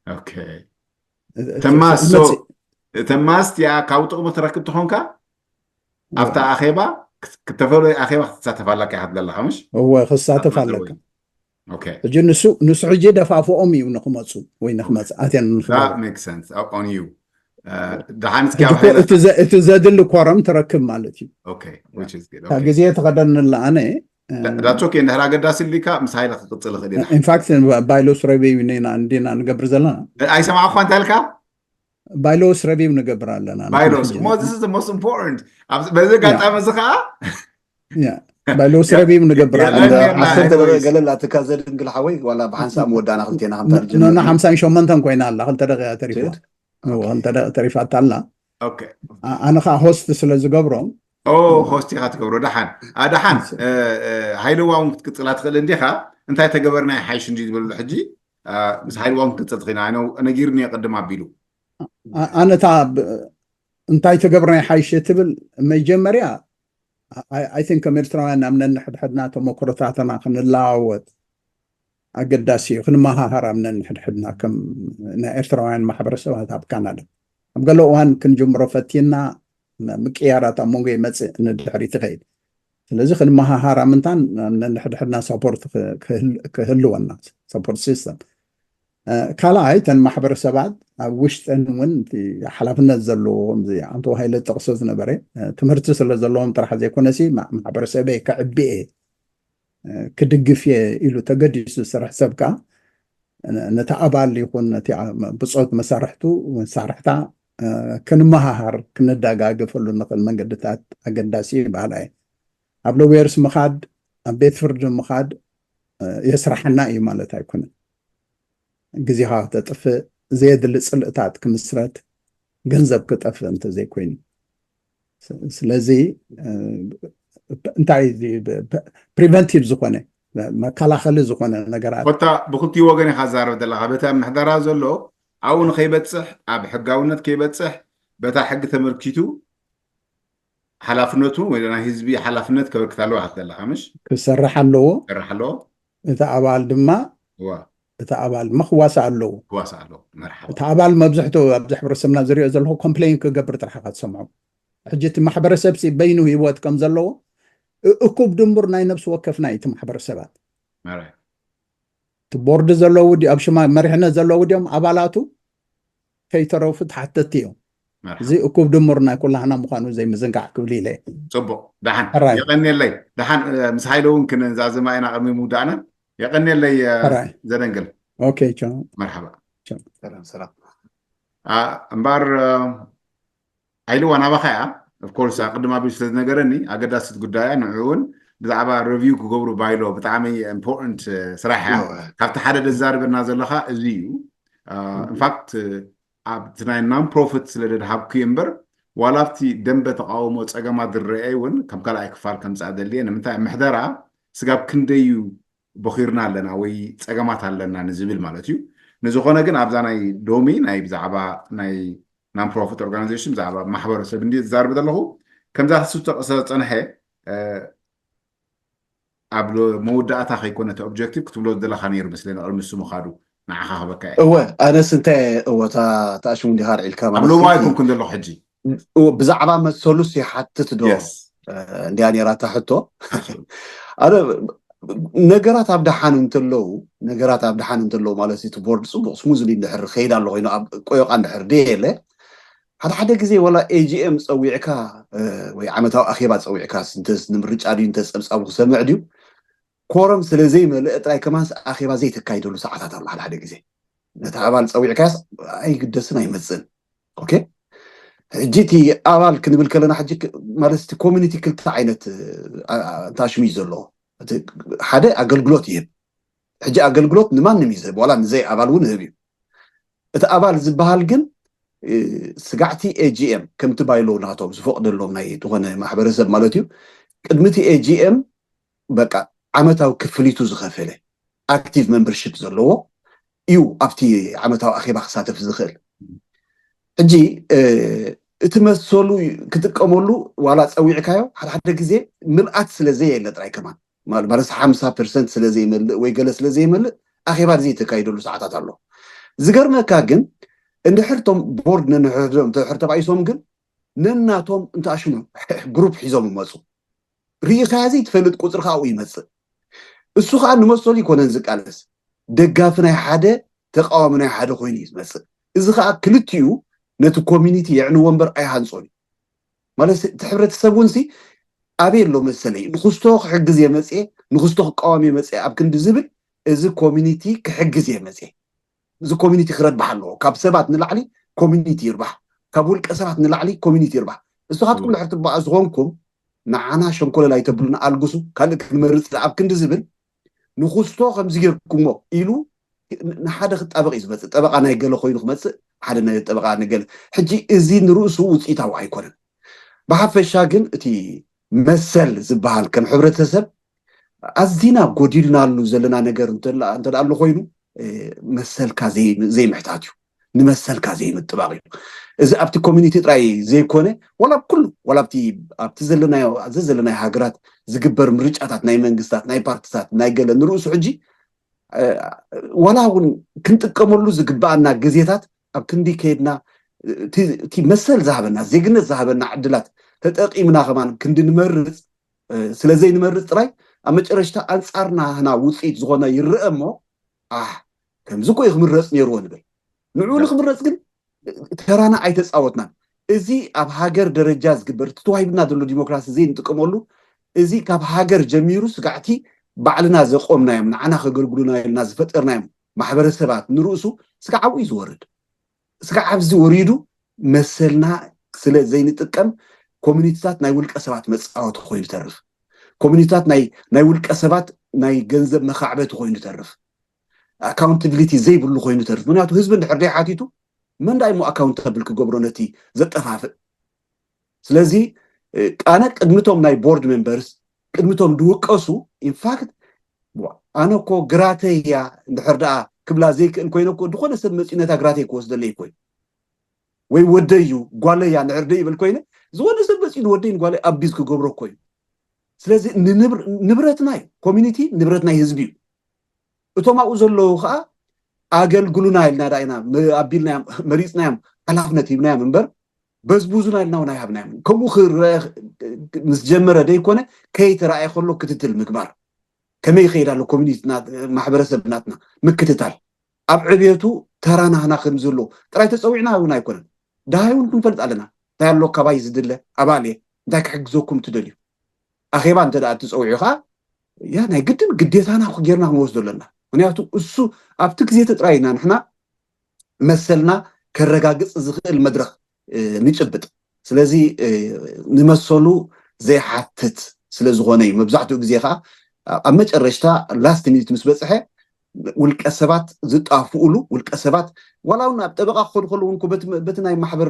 Okay. እቲ- እቲ ተማስ መጽ- ተማስ እቲኣ ካብ ጥቕሚ ትረክብ ትኾንካ ኣብታ ኣኼባ ክተፈለዩ ኣኼባ ክትሳተፍ ኣለካ ኢኻ ትብለካ ምሽ እወ ክሳተፍ ኣለካ። Okay. ሕጂ ንሱ ንሱ ሕጂ ደፋፍኦም እዩ ንክመፁ ወይ ንክመፅእ ኣትያን ንክገብሩ። That makes sense. On you. ደሓን እስኪ ሕጂ ኣብ እኮ ሓይለ እቲ ዘ- እቲ ዘድሊ ኮረም ትረክብ ማለት እዩ። Okay, which is good. ካብ ግዜ ተኸደንላ ኣነ ዳትስ ኦኬ። እንድሕር ኣገዳሲ ሊካ ምስ ሓይለ ክቅፅል ይኽእል ኢና። ኢንፋክት ባይሎስ ረቪው ኔና እንዲና ንገብር ዘለና ኣይሰማዕኳ እንታይ ኢልካ? ባይሎስ ረቪው ንገብር ኣለና። ባይሎስ ሞ this is the most important። በዚ ኣጋጣሚ እዚ ከዓ ባይሎስ ረቪው ንገብር ኣለና። ዓሰርተ ደቂቃ ገለ ላትካ ዘድንግል ሓወይ ዋላ ብሓንሳብ መወዳእና ክልቴና ከምታ ኖ ሓምሳን ሸሞንተን ኮይና ኣላ። ክልተ ደቂቃ ተሪፋ Good. እዎ፣ ክልተ ደቂቃ ተሪፋታ ኣላ። Okay. ኣ- ኣነ ከዓ ሆስት ስለ ዝገብሮም ኦ ሆስት ኢኻ ትገብሮ። ደሓን ኣ፣ ደሓን እ፣ እ፣ ሃይለዋ እውን ክትቅፅላ ትኽእል እንዲኻ። እንታይ ተገበርና ይሓይሽ እንዲ ዝበሉ ሕጂ ኣ፣ ምስ ሃይለዋ እውን ክትቅፅል ትኽእል ኢና። ኣነ ነጊርኒ ቅድም ኣቢሉ ኣ- ኣነታ ብ- እንታይ ተገብርና ይሓይሽ ትብል መጀመርያ ኣይ ቲንክ ከም ኤርትራውያን ናብ ነንሕድሕድና ተመክሮታትና ክንለዋወጥ ኣገዳሲ እዩ። ክንመሃሃር ኣብ ነንሕድሕድና ከም ናይ ኤርትራውያን ማሕበረሰባት ኣብ ካናዳ ኣብ ገለ እዋን ክንጅምሮ ፈቲና ም- ምቅያራት ኣብ መንጎ ይመፅእ ንድሕሪት ይኸይድ። ስለዚ ክንመሃሃር ኣብ ምንታን ኣብ ነንሕድሕድና ሰፖርት ክህልወና ሰፖርት ሲስተም ካልኣይ እተን ማሕበረሰባት ኣብ ውሽጠን እውን እቲ ሓላፍነት ዘለዎ ከምዚ ኣንቶ ሃይለ ጠቕሶ ዝነበረ ትምህርቲ ስለ ዘለዎም ጥራሕ ዘይኮነሲ ማሕበረሰበይ ከዕቢ እየ ክድግፍ እየ ኢሉ ተገዲሱ ዝሰርሕ ሰብ ከዓ ነቲ ኣባል ይኹን ነቲ ብፆት መሳርሕቱ መሳርሕታ ክንመሃሃር ክንደጋገፈሉ ንኽእል መንገድታት ኣገዳሲ እዩ በሃላ እየ። ኣብ ሎየርስ ምኻድ ኣብ ቤት ፍርዲ ምኻድ የስራሓና እዩ ማለት ኣይኮነን። ግዜኻ ክተጥፍእ ዘየድሊ ፅልእታት ክምስረት ገንዘብ ክጠፍእ እንተዘይኮይኑ ስለዚ እንታይ ፕሪቨንቲቭ ዝኾነ መከላኸሊ ዝኾነ ነገራት ኮታ ብክልቲኡ ወገን ኢኻ ዛረብ ዘለኻ በቲ ኣብ ምሕደራ ዘሎ ኣብኡ ንከይበፅሕ ኣብ ሕጋውነት ከይበፅሕ በታ ሕጊ ተመልኪቱ ሓላፍነቱ ወይ ናይ ህዝቢ ሓላፍነት ከበርክት ኣለዎ ኢኻ ዘለኻ ምሽ ክሰርሕ ኣለዎ ክሰርሕ ኣለዎ እቲ ኣባል ድማ እዋ እቲ ኣባል ድማ ክዋሳእ ኣለዎ ክዋሳእ ኣለዎ መርሓባ እቲ ኣባል መብዝሕትኡ ኣብዚ ሕብረተሰብና ዝሪኦ ዘለኹ ኮምፕሌን ክገብር ጥራሕ ኢኻ ትሰምዖ ሕጂ እቲ ማሕበረሰብ ሲ በይኑ ህይወት ከም ዘለዎ እ- እኩብ ድምር ናይ ነብሲ ወከፍና እዩ እቲ ማሕበረሰባት መርሓባ እቲ ቦርድ ዘለዉ ድዩ ኣብ ሽማ መሪሕነት ዘለዉ ድዮም ኣባላቱ ከይተረፉ ተሓተቲ እዮም እዚ መርሓባ እኩብ ድምር ናይ ኩላህና ምዃኑ ዘይምዝንጋዕ ክብል ኢለ እየ። ፅቡቅ ደሓን ሕራይ። የቀንየለይ ደሓን እ፣ ምስ ሃይለ እውን ክንዛዘማ ኢና ቅድሚ ምውዳእና የቀንየለይ እ፣ ሕራይ። ዘደንግል ኦኬ ቻው መርሓባ ሰላም ሰላም ኣ፣ እምበር እ፣ ሓይልዋ ናባኻ እያ ኦፍኮርስ ቅድም ኣቢሉ ስለ ዝነገረኒ ኣገዳሲት ጉዳይ እያ ንዕኡ እውን ብዛዕባ ረቪው ክገብሩ ባይሎ ብጣዕሚ ኢምፖርንት ስራሕ እያ ካብቲ ሓደ ደዛርበና ዘለኻ እዚ እዩ ኢንፋክት ኣብቲ ናይ ናን ፕሮፊት ስለ ደድሃብኩ እምበር ዋላ ኣብቲ ደንበ ተቃውሞ ፀገማት ዝረአ እውን ከም ካልኣይ ክፋል ከምፃእ ደልየ ንምንታይ ምሕደራ ስጋብ ክንደይ እዩ ቦኺርና ኣለና ወይ ፀገማት ኣለና ንዝብል ማለት እዩ ንዝኾነ ግን ኣብዛ ናይ ሎሚ ናይ ብዛዕባ ናይ ናን ፕሮፊት ኦርጋናይዜሽን ብዛዕባ ማሕበረሰብ እንዲ ዝዛርብ ዘለኹ ከምዛ ክስቶ ዝፀንሐ ኣብ መወዳእታ ከይኮነ እቲ ኦብጀክቲቭ ክትብሎ ዝደለካ ነይሩ ምስለኒ ቅድሚ ንሱ ምኻዱ ንዓኻ ክበካ እየ እወ ኣነስ እንታይ እወ እታ ተኣሽሙ እንዲኻ ኣልዒልካ ኣብ ማለት ሎማ እዩ። ኣይኮንኩን ዘለኹ ሕጂ እወ ብዛዕባ መሰሉስ ይሓትት ዶ የስ እንዲያ ነይራ እታ ሕቶ ኣነ ነገራት ኣብ ደሓን እንተለዉ ነገራት ኣብ ደሓን እንተለዉ ማለት እቲ ቦርድ ፅቡቅ ስሙዝሊ እንድሕር ከይድ ኣሎ ኮይኑ ኣብ ቆዮቃ እንድሕር ደየለ ሓደ ሓደ ግዜ ወላ ኤጂኤም ፀዊዕካ እ፣ ወይ ዓመታዊ ኣኼባ ፀዊዕካ እንተስ ንምርጫ ድዩ እንተስ ፀብፃቡ ክሰምዕ ድዩ ኮረም ስለ ዘይመልእ ጥራይ ከማንስ ኣኼባ ዘይተካይደሉ ሰዓታት ኣሎ ሓደ ሓደ ግዜ ነቲ ኣባል ፀዊዕካስ ኣይግደስን ኣይመፅእን ኦኬ ሕጂ እቲ ኣባል ክንብል ከለና ሕጂ ክ- ማለት እቲ ኮሚኒቲ ክልተ ዓይነት እ፣ ኣ- ኣ- እንታሽሙ እዩ ዘለዎ እቲ ሓደ ኣገልግሎት ይህብ ሕጂ ኣገልግሎት ንማንም እዩ ዝህብ ዋላ ንዘይ ኣባል እውን ይህብ እዩ እቲ ኣባል ዝበሃል ግን እ፣ ስጋዕቲ ኤጂኤም ከምቲ ባይሎ ናቶም ዝፈቅደሎም ናይ ዝኾነ ማሕበረሰብ ማለት እዩ ቅድሚ እቲ ኤጂኤም በቃ ዓመታዊ ክፍሊቱ ዝኸፈለ ኣክቲቭ ሜምበርሺፕ ዘለዎ እዩ ኣብቲ ዓመታዊ ኣኼባ ክሳተፍ ዝኽእል። ሕጂ እቲ መሰሉ ክጥቀመሉ ዋላ ጸዊዕካዮ ሓደ ሓደ ግዜ ምልኣት ስለ ዘየለ ጥራይ ከማን ማለት ሓምሳ ፐርሰንት ስለ ዘይመልእ ወይ ገለ ስለ ዘይመልእ ኣኼባ ዘይተካይደሉ ሰዓታት ኣሎ። ዝገርመካ ግን እንድሕር ቶም ቦርድ ነንሕድሕዶም ተባኢሶም ግን ነናቶም እንተኣሽሙ ግሩፕ ሒዞም ይመፁ። ርኢኻያ ዘይትፈልጥ ቁፅሪ ካብኡ ይመፅእ። እሱ ከዓ ንመሰሉ ይኮነን ዝቃለስ፣ ደጋፊ ናይ ሓደ ተቃዋሚ ናይ ሓደ ኮይኑ እዩ ዝመፅእ። እዚ ከዓ ክልቲኡ ነቲ ኮሚኒቲ የዕንዎ እምበር ኣይሃንፆን እዩ። ማለት እቲ ሕብረተሰብ እውን ሲ ኣበይ ኣሎ መሰለይ ንክስቶ ክሕግዝ እየ መፅየ ንክስቶ ክቃወም እየ መፅየ ኣብ ክንዲ ዝብል እዚ ኮሚኒቲ ክሕግዝ እየ መፅየ እዚ ኮሚኒቲ ክረባሕ ኣለዎ። ካብ ሰባት ንላዕሊ ኮሚኒቲ ይርባሕ፣ ካብ ውልቀ ሰባት ንላዕሊ ኮሚኒቲ ይርባሕ። ንስኻትኩም ድሕር ትበኣሱ ዝኾንኩም ንዓና ሸንኮለል ኣይተብሉና፣ ኣልግሱ፣ ካልእ ክንመርፅ ኣብ ክንዲ ዝብል ንኹስቶ ከምዚ ጌርኩሞ ኢሉ ንሓደ ክጣበቕ እዩ ዝመፅእ። ጠበቃ ናይ ገለ ኮይኑ ክመፅእ ሓደ ናይ ጠበቃ ንገለ ሕጂ እዚ ንርእሱ ውፅኢታዊ ኣይኮነን። ብሓፈሻ ግን እቲ መሰል ዝበሃል ከም ሕብረተሰብ ኣዚና ጎዲልናሉ ዘለና ነገር እንተ ኣሎ ኮይኑ መሰልካ ዘይምሕታት እዩ፣ ንመሰልካ ዘይምጥባቕ እዩ። እዚ ኣብቲ ኮሚኒቲ ጥራይ ዘይኮነ ዋላ ኩሉ ዋላ ኣብቲ ዘለናዮ ዘዘለናዮ ሃገራት ዝግበር ምርጫታት ናይ መንግስታት ናይ ፓርትታት ናይ ገለ ንርእሱ ሕጂ ዋላ እውን ክንጥቀመሉ ዝግባኣና ግዜታት ኣብ ክንዲ ከይድና እቲ መሰል ዝሃበና ዜግነት ዝሃበና ዕድላት ተጠቂምና ከማን ክንዲ ንመርፅ ስለ ዘይንመርፅ ጥራይ ኣብ መጨረሽታ ኣንፃርና ህና ውፅኢት ዝኾነ ይረአ እሞ ኣሕ ከምዚ እኮ እዩ ክምረፅ ነይርዎ ንብል። ንዕኡ ንክምረፅ ግን ተራና ኣይተፃወትናን። እዚ ኣብ ሃገር ደረጃ ዝግበር እቲ ተዋሂብና ዘሎ ዲሞክራሲ ዘይንጥቀመሉ እዚ ካብ ሃገር ጀሚሩ ስጋዕቲ ባዕልና ዘቆምናዮም ንዓና ከገልግሉና ኢልና ዝፈጠርናዮም ማሕበረሰባት ንርእሱ ስጋዕ ኣብኡ እዩ ዝወርድ። ስጋዕ ኣብዚ ወሪዱ መሰልና ስለ ዘይንጥቀም ኮሚኒቲታት ናይ ውልቀ ሰባት መፃወቲ ኮይኑ ተርፍ። ኮሚኒቲታት ናይ ውልቀ ሰባት ናይ ገንዘብ መካዕበቲ ኮይኑ ተርፍ። ኣካውንታብሊቲ ዘይብሉ ኮይኑ ተርፍ። ምክንያቱ ህዝቢ እንድሕር ደይ ሓቲቱ መን ዳይሞ ኣካውንታብል ክገብሮ ነቲ ዘጠፋፍእ። ስለዚ ኣነ ቅድሚቶም ናይ ቦርድ ሜምበርስ ቅድሚቶም ድውቀሱ ኢንፋክት ኣነ እኮ ግራተይ እያ እንድሕር ደኣ ክብላ ዘይክእል ኮይነ እኮ ዝኾነ ሰብ መፂኡ ነታ ግራተይ ክወስደለይ እኮ እዩ። ወይ ወደይ እዩ ጓለይ እያ እንድሕር ደይ ይብል ኮይነ ዝኾነ ሰብ መፂኡ ንወደይ ንጓለይ ኣቢዝ ክገብሮ እኮ እዩ። ስለዚ ንብረት ናይ ኮሚኒቲ ንብረት ናይ ህዝቢ እዩ። እቶም ኣብኡ ዘለዉ ከዓ ኣገልግሉና ኢልና ዳ ኢና ኣቢልናዮም መሪፅናዮም ሓላፍነት ሂብናዮም እምበር በዝቡዙና ኢልና እውን ኣይሃብናዮም። ከምኡ ክረአ ምስ ጀመረ ደይኮነ ከይተረኣየ ከሎ ክትትል ምግባር ከመይ ይኸይድ ኣሎ ኮሚኒቲ ማሕበረሰብ ናትና ምክትታል ኣብ ዕብየቱ ተራ ናህና ከም ዘሎ ጥራይ ተፀዊዕና እውን ኣይኮነን። ደሃይ እውን ክንፈልጥ ኣለና። እንታይ ኣሎ ካባይ ዝድለ ኣባል እየ እንታይ ክሕግዘኩም ትደልዩ ኣኼባ እንተ ደኣ እትፀውዑ ከዓ ያ ናይ ግድን ግዴታና ጌርና ክንወስዶ ኣለና። ምክንያቱ እሱ ኣብቲ ግዜ ተጥራይና ንሕና መሰልና ከረጋግፅ ዝኽእል መድረክ ንጭብጥ። ስለዚ ንመሰሉ ዘይሓትት ስለ ዝኾነ እዩ። መብዛሕትኡ ግዜ ከዓ ኣብ መጨረሽታ ላስት ሚኒት ምስ በፅሐ ውልቀ ሰባት ዝጣፍኡሉ ውልቀ ሰባት ዋላ እውን ኣብ ጠበቃ ክኸዱ ከለዉ እውን በቲ ናይ ማሕበር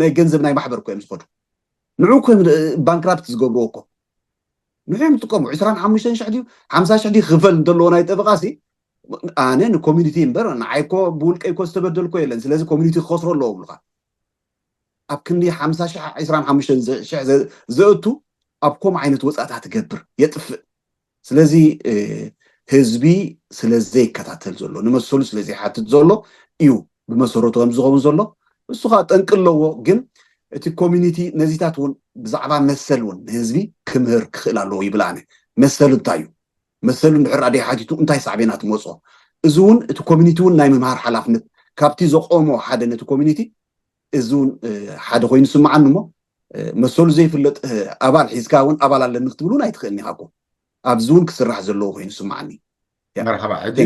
ናይ ገንዘብ ናይ ማሕበር እኮ እዮም ዝኸዱ። ንዑ እኮ ባንክራፕት ዝገብርዎ እኮ ንዑ እዮም ዝጥቀሙ ዕስራን ሓሙሽተን ሽሕ ድዩ ሓምሳ ሽሕ ድዩ ክፈል እንተለዎ ናይ ጠበቃ ሲ ኣነ ንኮሚኒቲ እምበር ንዓይ እኮ ብውልቀይ እኮ ዝተበደልኮ የለን ስለዚ ኮሚኒቲ ክኸስሮ ኣለዎ ብሉካ ኣብ ክንዲ ሓምሳ ሽሕ ዕስራን ሓሙሽተን ሽሕ ዘእቱ ኣብ ከምኡ ዓይነት ወፃእታ ትገብር የጥፍእ። ስለዚ ህዝቢ ስለ ዘይከታተል ዘሎ ንመሰሉ ስለ ዘይሓትት ዘሎ እዩ ብመሰረቱ ከም ዝኸውን ዘሎ። እሱ ከዓ ጠንቂ ኣለዎ። ግን እቲ ኮሚኒቲ ነዚታት እውን ብዛዕባ መሰል እውን ንህዝቢ ክምህር ክኽእል ኣለዎ ይብል ኣነ። መሰሉ እንታይ እዩ? መሰሉ እንድሕር ኣደይ ሓቲቱ እንታይ ሳዕቤናት መፅኦ? እዚ እውን እቲ ኮሚኒቲ እውን ናይ ምምሃር ሓላፍነት ካብቲ ዘቆሞ ሓደ ነቲ ኮሚኒቲ እዚ እውን ሓደ ኮይኑ ስምዓኒ እሞ መሰሉ ዘይፍለጥ ኣባል ሒዝካ እውን ኣባል ኣለኒ ክትብል እውን ኣይትኽእልን ኢኻ እኮ። ኣብዚ እውን ክስራሕ ዘለዎ ኮይኑ ስምዓኒ። መርሓባ። ሕጂ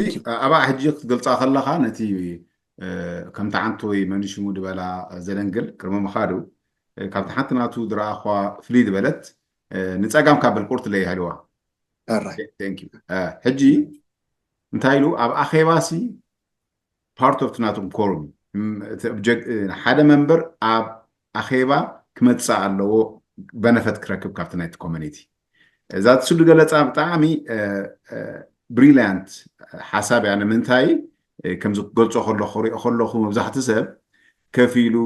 ኣባ ሕጂ ክትገልፃ ከለኻ ነቲ ከምቲ ሓንቲ ወይ መን ሽሙ ድበላ ዘደንግል ቅድሚ ምኻዱ ካብቲ ሓንቲ ናቱ ዝረኣኽዋ ፍልይ ዝበለት ንፀጋም ካብ በልቁርት ለይሃልዋ ሕጂ እንታይ ኢሉ ኣብ ኣኼባሲ ፓርት ኦፍ ናቶም ኮሩም ሓደ መንበር ኣብ ኣኼባ ክመፅእ ኣለዎ በነፈት ክረክብ ካብቲ ናይቲ ኮሚኒቲ እዛ ትስዱ ገለፃ ብጣዕሚ ብሪሊያንት ሓሳብ እያ። ንምንታይ ከምዚ ክገልፆ ከለኹ ክሪኦ ከለኹ መብዛሕቲ ሰብ ከፊሉ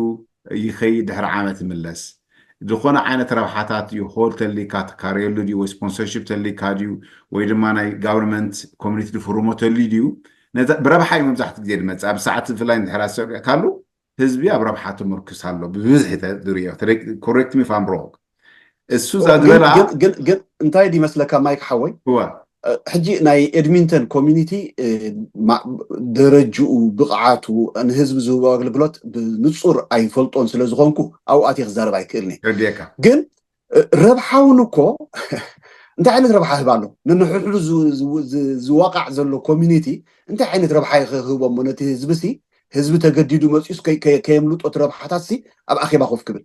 ይኸይድ ድሕሪ ዓመት ይምለስ። ዝኾነ ዓይነት ረብሓታት እዩ ሆል ተሊካ ትካረየሉ ድዩ ወይ ስፖንሰርሽፕ ተሊካ ድዩ ወይ ድማ ናይ ጋቨርንመንት ኮሚኒቲ ድፍርሞ ተልዩ ድዩ? ብረብሓ እዩ መብዛሕቲ ግዜ ድመፅእ ኣብ ሰዓት ብፍላይ ንድሕር ኣሰሪዕካሉ ህዝቢ ኣብ ረብሓ ተመርኩስ ኣሎ ብብዝሒ ዝሪኦ። ኮሬክት ሚ ፋም ሮንግ። እሱ እዛ ዝበላ ግን እንታይ ድመስለካ ማይክ ሓወይ? ሕጂ ናይ ኤድሚንተን ኮሚኒቲ ደረጅኡ ብቕዓቱ ንህዝቢ ዝህቦ ኣገልግሎት ብንፁር ኣይፈልጦን ስለ ዝኾንኩ ኣብኡ ኣትየ ክዛረብ ኣይክእልን እየ። ግን ረብሓ እውን እኮ እንታይ ዓይነት ረብሓ ህብ ኣሎ? ነንሕድሕዱ ዝዋቃዕ ዘሎ ኮሚኒቲ እንታይ ዓይነት ረብሓ ክህቦ እሞ ነቲ ህዝቢ ሲ ህዝቢ ተገዲዱ መፅዩስ ከየምልጦ እቲ ረብሓታት ሲ ኣብ ኣኼባ ኮፍ ክብል?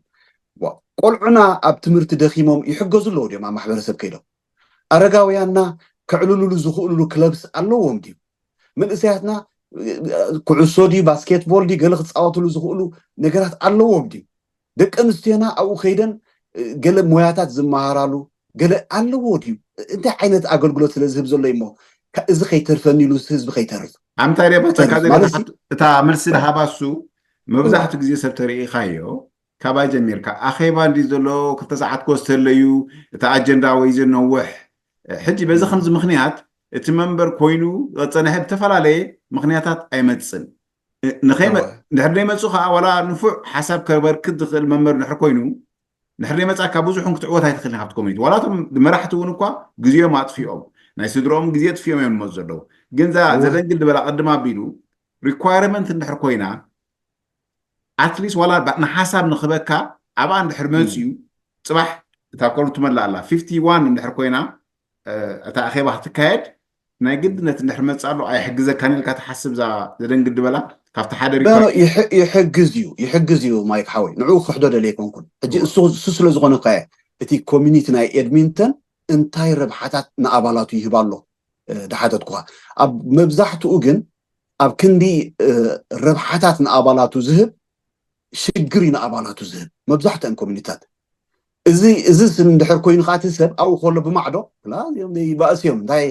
ቆልዑና ኣብ ትምህርቲ ደኺሞም ይሕገዙ ኣለዉ ድዮም ኣብ ማሕበረሰብ ከይዶም? ኣረጋውያንና ከዕልሉሉ ዝኽእሉሉ ክለብስ ኣለዎም ድዩ? መንእሰያትና ኩዕሶ ድዩ ባስኬትቦል ድዩ ገለ ክፃወትሉ ዝኽእሉ ነገራት ኣለዎም ድዩ? ደቂ ኣንስትዮና ኣብኡ ከይደን ገለ ሞያታት ዝመሃራሉ ገለ ኣለዎ ድዩ? እንታይ ዓይነት ኣገልግሎት ስለ ዝህብ ዘሎ እሞ እዚ ከይተርፈኒ ኢሉ ህዝቢ ከይተርፍ ኣምታይ ደቦ ተካዘ እታ መልሲ ድሃባሱ መብዛሕቱ ግዜ ሰብ ተርእኻዮ ካባይ ጀሚርካ ኣኼባ እንዲ ዘሎ ክልተ ሰዓት ኮ ዝተለዩ እቲ ኣጀንዳ ወይ ዘነውሕ ሕጂ በዚ ከምዚ ምክንያት እቲ መንበር ኮይኑ ዝፀንሐ ብተፈላለየ ምክንያታት ኣይመፅን። ንኸይ ድሕር ዘይመፁ ከዓ ዋላ ንፉዕ ሓሳብ ከበርክት ዝኽእል መንበር ድሕር ኮይኑ ድሕር ዘይመፃካ ብዙሕን ክትዕወት ኣይትኽእልን ካብቲ ኮሚኒቲ ዋላ እቶም መራሕቲ እውን እኳ ግዜኦም ኣጥፊኦም ናይ ስድሮኦም ግዜ ጥፊኦም እዮም መፁ ዘለዉ። ግን ዛ ዘደንግል ዝበላ ቅድም ኣቢሉ ሪኳርመንት እንድሕር ኮይና ኣትሊስት ዋላ ንሓሳብ ንክበካ ኣብኣ እንድሕር መፅዩ ፅባሕ እታ ቆሉ ትመላ ኣላ ፊፍቲ ዋን እንድሕር ኮይና እታ ኣኼባ ክትካየድ ናይ ግድነት እንድሕር መፅእ ኣሎ ኣይሕግዘካን ኢልካ ትሓስብ እዛ ዘደንግል ዝበላ ካብቲ ሓደ ይሕግዝ እዩ ይሕግዝ እዩ ማይክ ሓወይ ንዕኡ ክሕዶ ደለ ኣይኮንኩን ሕጂ እሱ ስለ ዝኾነ ከየ እቲ ኮሚኒቲ ናይ ኤድሚንተን እንታይ ረብሓታት ንኣባላቱ ይህብ ኣሎ ድሓተትኩኻ ኣብ መብዛሕትኡ ግን ኣብ ክንዲ ረብሓታት ንኣባላቱ ዝህብ ሽግር እዩ ንኣባላቱ ዝህብ መብዛሕትአን ኮሚኒታት እዚ እዚ እንድሕር ኮይኑ ከዓ እቲ ሰብ ኣብኡ ከሎ ብማዕዶ ይባእስ እዮም እንታይ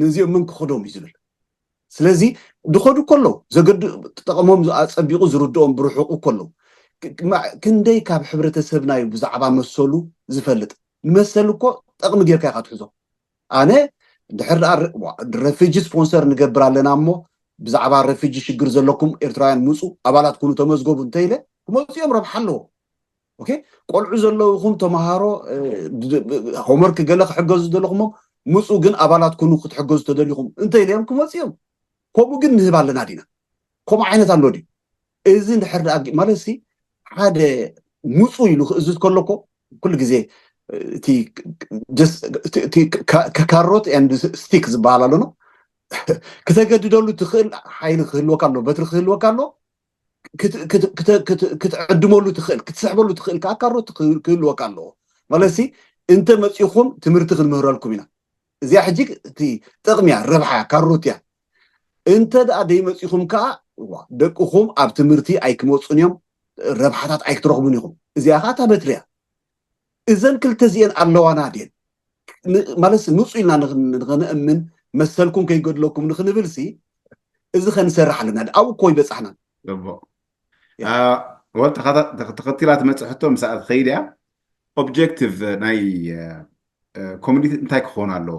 ንዚኦም ምን ክኸዶም እዩ ዝብል ስለዚ ድኸዱ ከሎ ዘገዱ ጠቕሞም ኣፀቢቑ ዝርድኦም ብርሑቁ ከሎ ክንደይ ካብ ሕብረተሰብና እዩ ብዛዕባ መሰሉ ዝፈልጥ ንመሰል እኮ ጠቕሚ ጌርካ ኢካ ትሕዞ ኣነ ድሕር ረፊጂ ስፖንሰር ንገብር ኣለና እሞ ብዛዕባ ረፊጂ ሽግር ዘለኩም ኤርትራውያን ምፁ ኣባላት ኩኑ ተመዝገቡ እንተኢለ ክመፁ እዮም ረብሓ ኣለዎ ቆልዑ ዘለውኹም ተምሃሮ ሆምወርክ ገለ ክሕገዙ ዘለኹሞ ምፁ ግን ኣባላት ኩኑ ክትሕገዙ ተደሊኹም እንተኢለ እዮም ክመፁ እዮም ከምኡ ግን ንህብ ኣለና ዲና ከምኡ ዓይነት ኣሎ ድዩ እዚ እንድሕር ማለት ሲ ሓደ ምፁ ኢሉ ክእዝዝ ከሎ እኮ ኩሉ ግዜ እቲ ካሮት ስቲክ ዝበሃል ኣሎ ነው ክተገድደሉ ትኽእል ሓይሊ ክህልወካ ኣሎ በትሪ ክህልወካ ኣሎ ክትዕድመሉ ትኽእል ክትስሕበሉ ትኽእል ከዓ ካሮት ክህልወካ ኣለዎ ማለት ሲ እንተ መፂኹም ትምህርቲ ክንምህረልኩም ኢና እዚኣ ሕጂ እቲ ጥቕሚ እያ ረብሓ እያ ካሮት እያ እንተ ደኣ ደይመፂኹም ከዓ ደቅኹም ኣብ ትምህርቲ ኣይክመፁን እዮም ረብሓታት ኣይክትረኽቡን ኢኹም እዚኣ ከዓ እታ በትሪ እያ እዘን ክልተ እዚአን ኣለዋና ድየን ማለት ምፁ ኢልና ንኸነእምን መሰልኩም ከይገድለኩም ንክንብል ሲ እዚ ከንሰርሕ ኣለና ኣብ እኮ ይበፃሕና ወል ተኸቲላ ትመፅእ ሕቶ ምሳኣ ትኸይድ እያ ኦብጀክቲቭ ናይ ኮሚኒቲ እንታይ ክኸውን ኣለዎ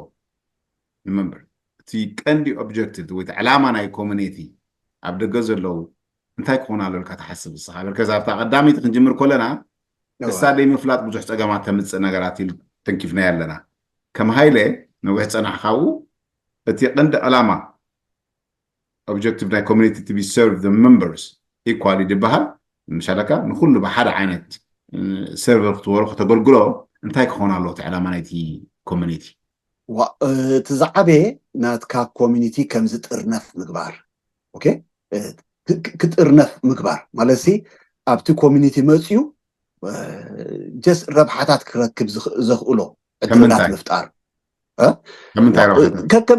ንመንበር እቲ ቀንዲ ኦብጀክቲቭ ወይ ዕላማ ናይ ኮሚኒቲ ኣብ ደገ ዘለዉ እንታይ ክኾን ኣሎ ኢልካ ትሓስብ ንስኻ በርከ ኣብታ ቀዳመይቲ ክንጅምር ከለና እሳ ደይ ምፍላጥ ብዙሕ ፀገማት ተምፅእ ነገራት ኢል ተንኪፍናዮ ኣለና ከም ሃይለ ነዊሕ ፀናሕ ካብኡ እቲ ቀንዲ ዕላማ objective ናይ community to be serve the members equally ዝበሃል ምሻለካ ንኩሉ ብሓደ ዓይነት ሰርቨር ክትበሎ ከተገልግሎ እንታይ ክኾን ኣለዎ እቲ ዕላማ ናይቲ ኮሚኒቲ እቲ ዝዓበየ ናትካ ኮሚኒቲ ከም ዝጥርነፍ ምግባር ክጥርነፍ ምግባር ማለት ሲ ኣብቲ ኮሚኒቲ መፅዩ ጀስ ረብሓታት ክረክብ ዘኽእሎ ዕድላት ምፍጣር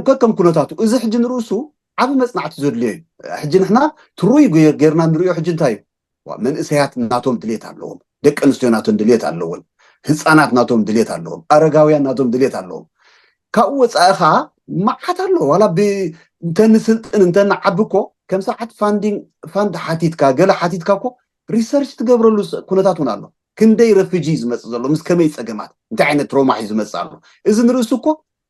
ከከም ኩነታቱ እዚ ሕጂ ንርእሱ ዓብ መፅናዕቲ ዘድልዮ እዩ ሕጂ ንሕና ትሩይ ጌርና ንሪኦ ሕጂ እንታይ እዩ መንእሰያት ናቶም ድሌት ኣለዎም ደቂ ኣንስትዮ ናቶም ድሌት ኣለዎን ህፃናት ናቶም ድሌት ኣለዎም፣ ኣረጋውያን ናቶም ድሌት ኣለዎም። ካብኡ ወፃኢ ከዓ መዓት ኣሎ። ዋላ እንተንስልጥን እንተንዓቢ እኮ ከም ስርዓት ፋንዲንግ ፋንድ ሓቲትካ ገለ ሓቲትካ እኮ ሪሰርች ትገብረሉ ኩነታት እውን ኣሎ። ክንደይ ረፊጂ ዝመፅእ ዘሎ፣ ምስ ከመይ ፀገማት፣ እንታይ ዓይነት ትሮማ ሒዙ ዝመፅእ ኣሎ። እዚ ንርእሱ እኮ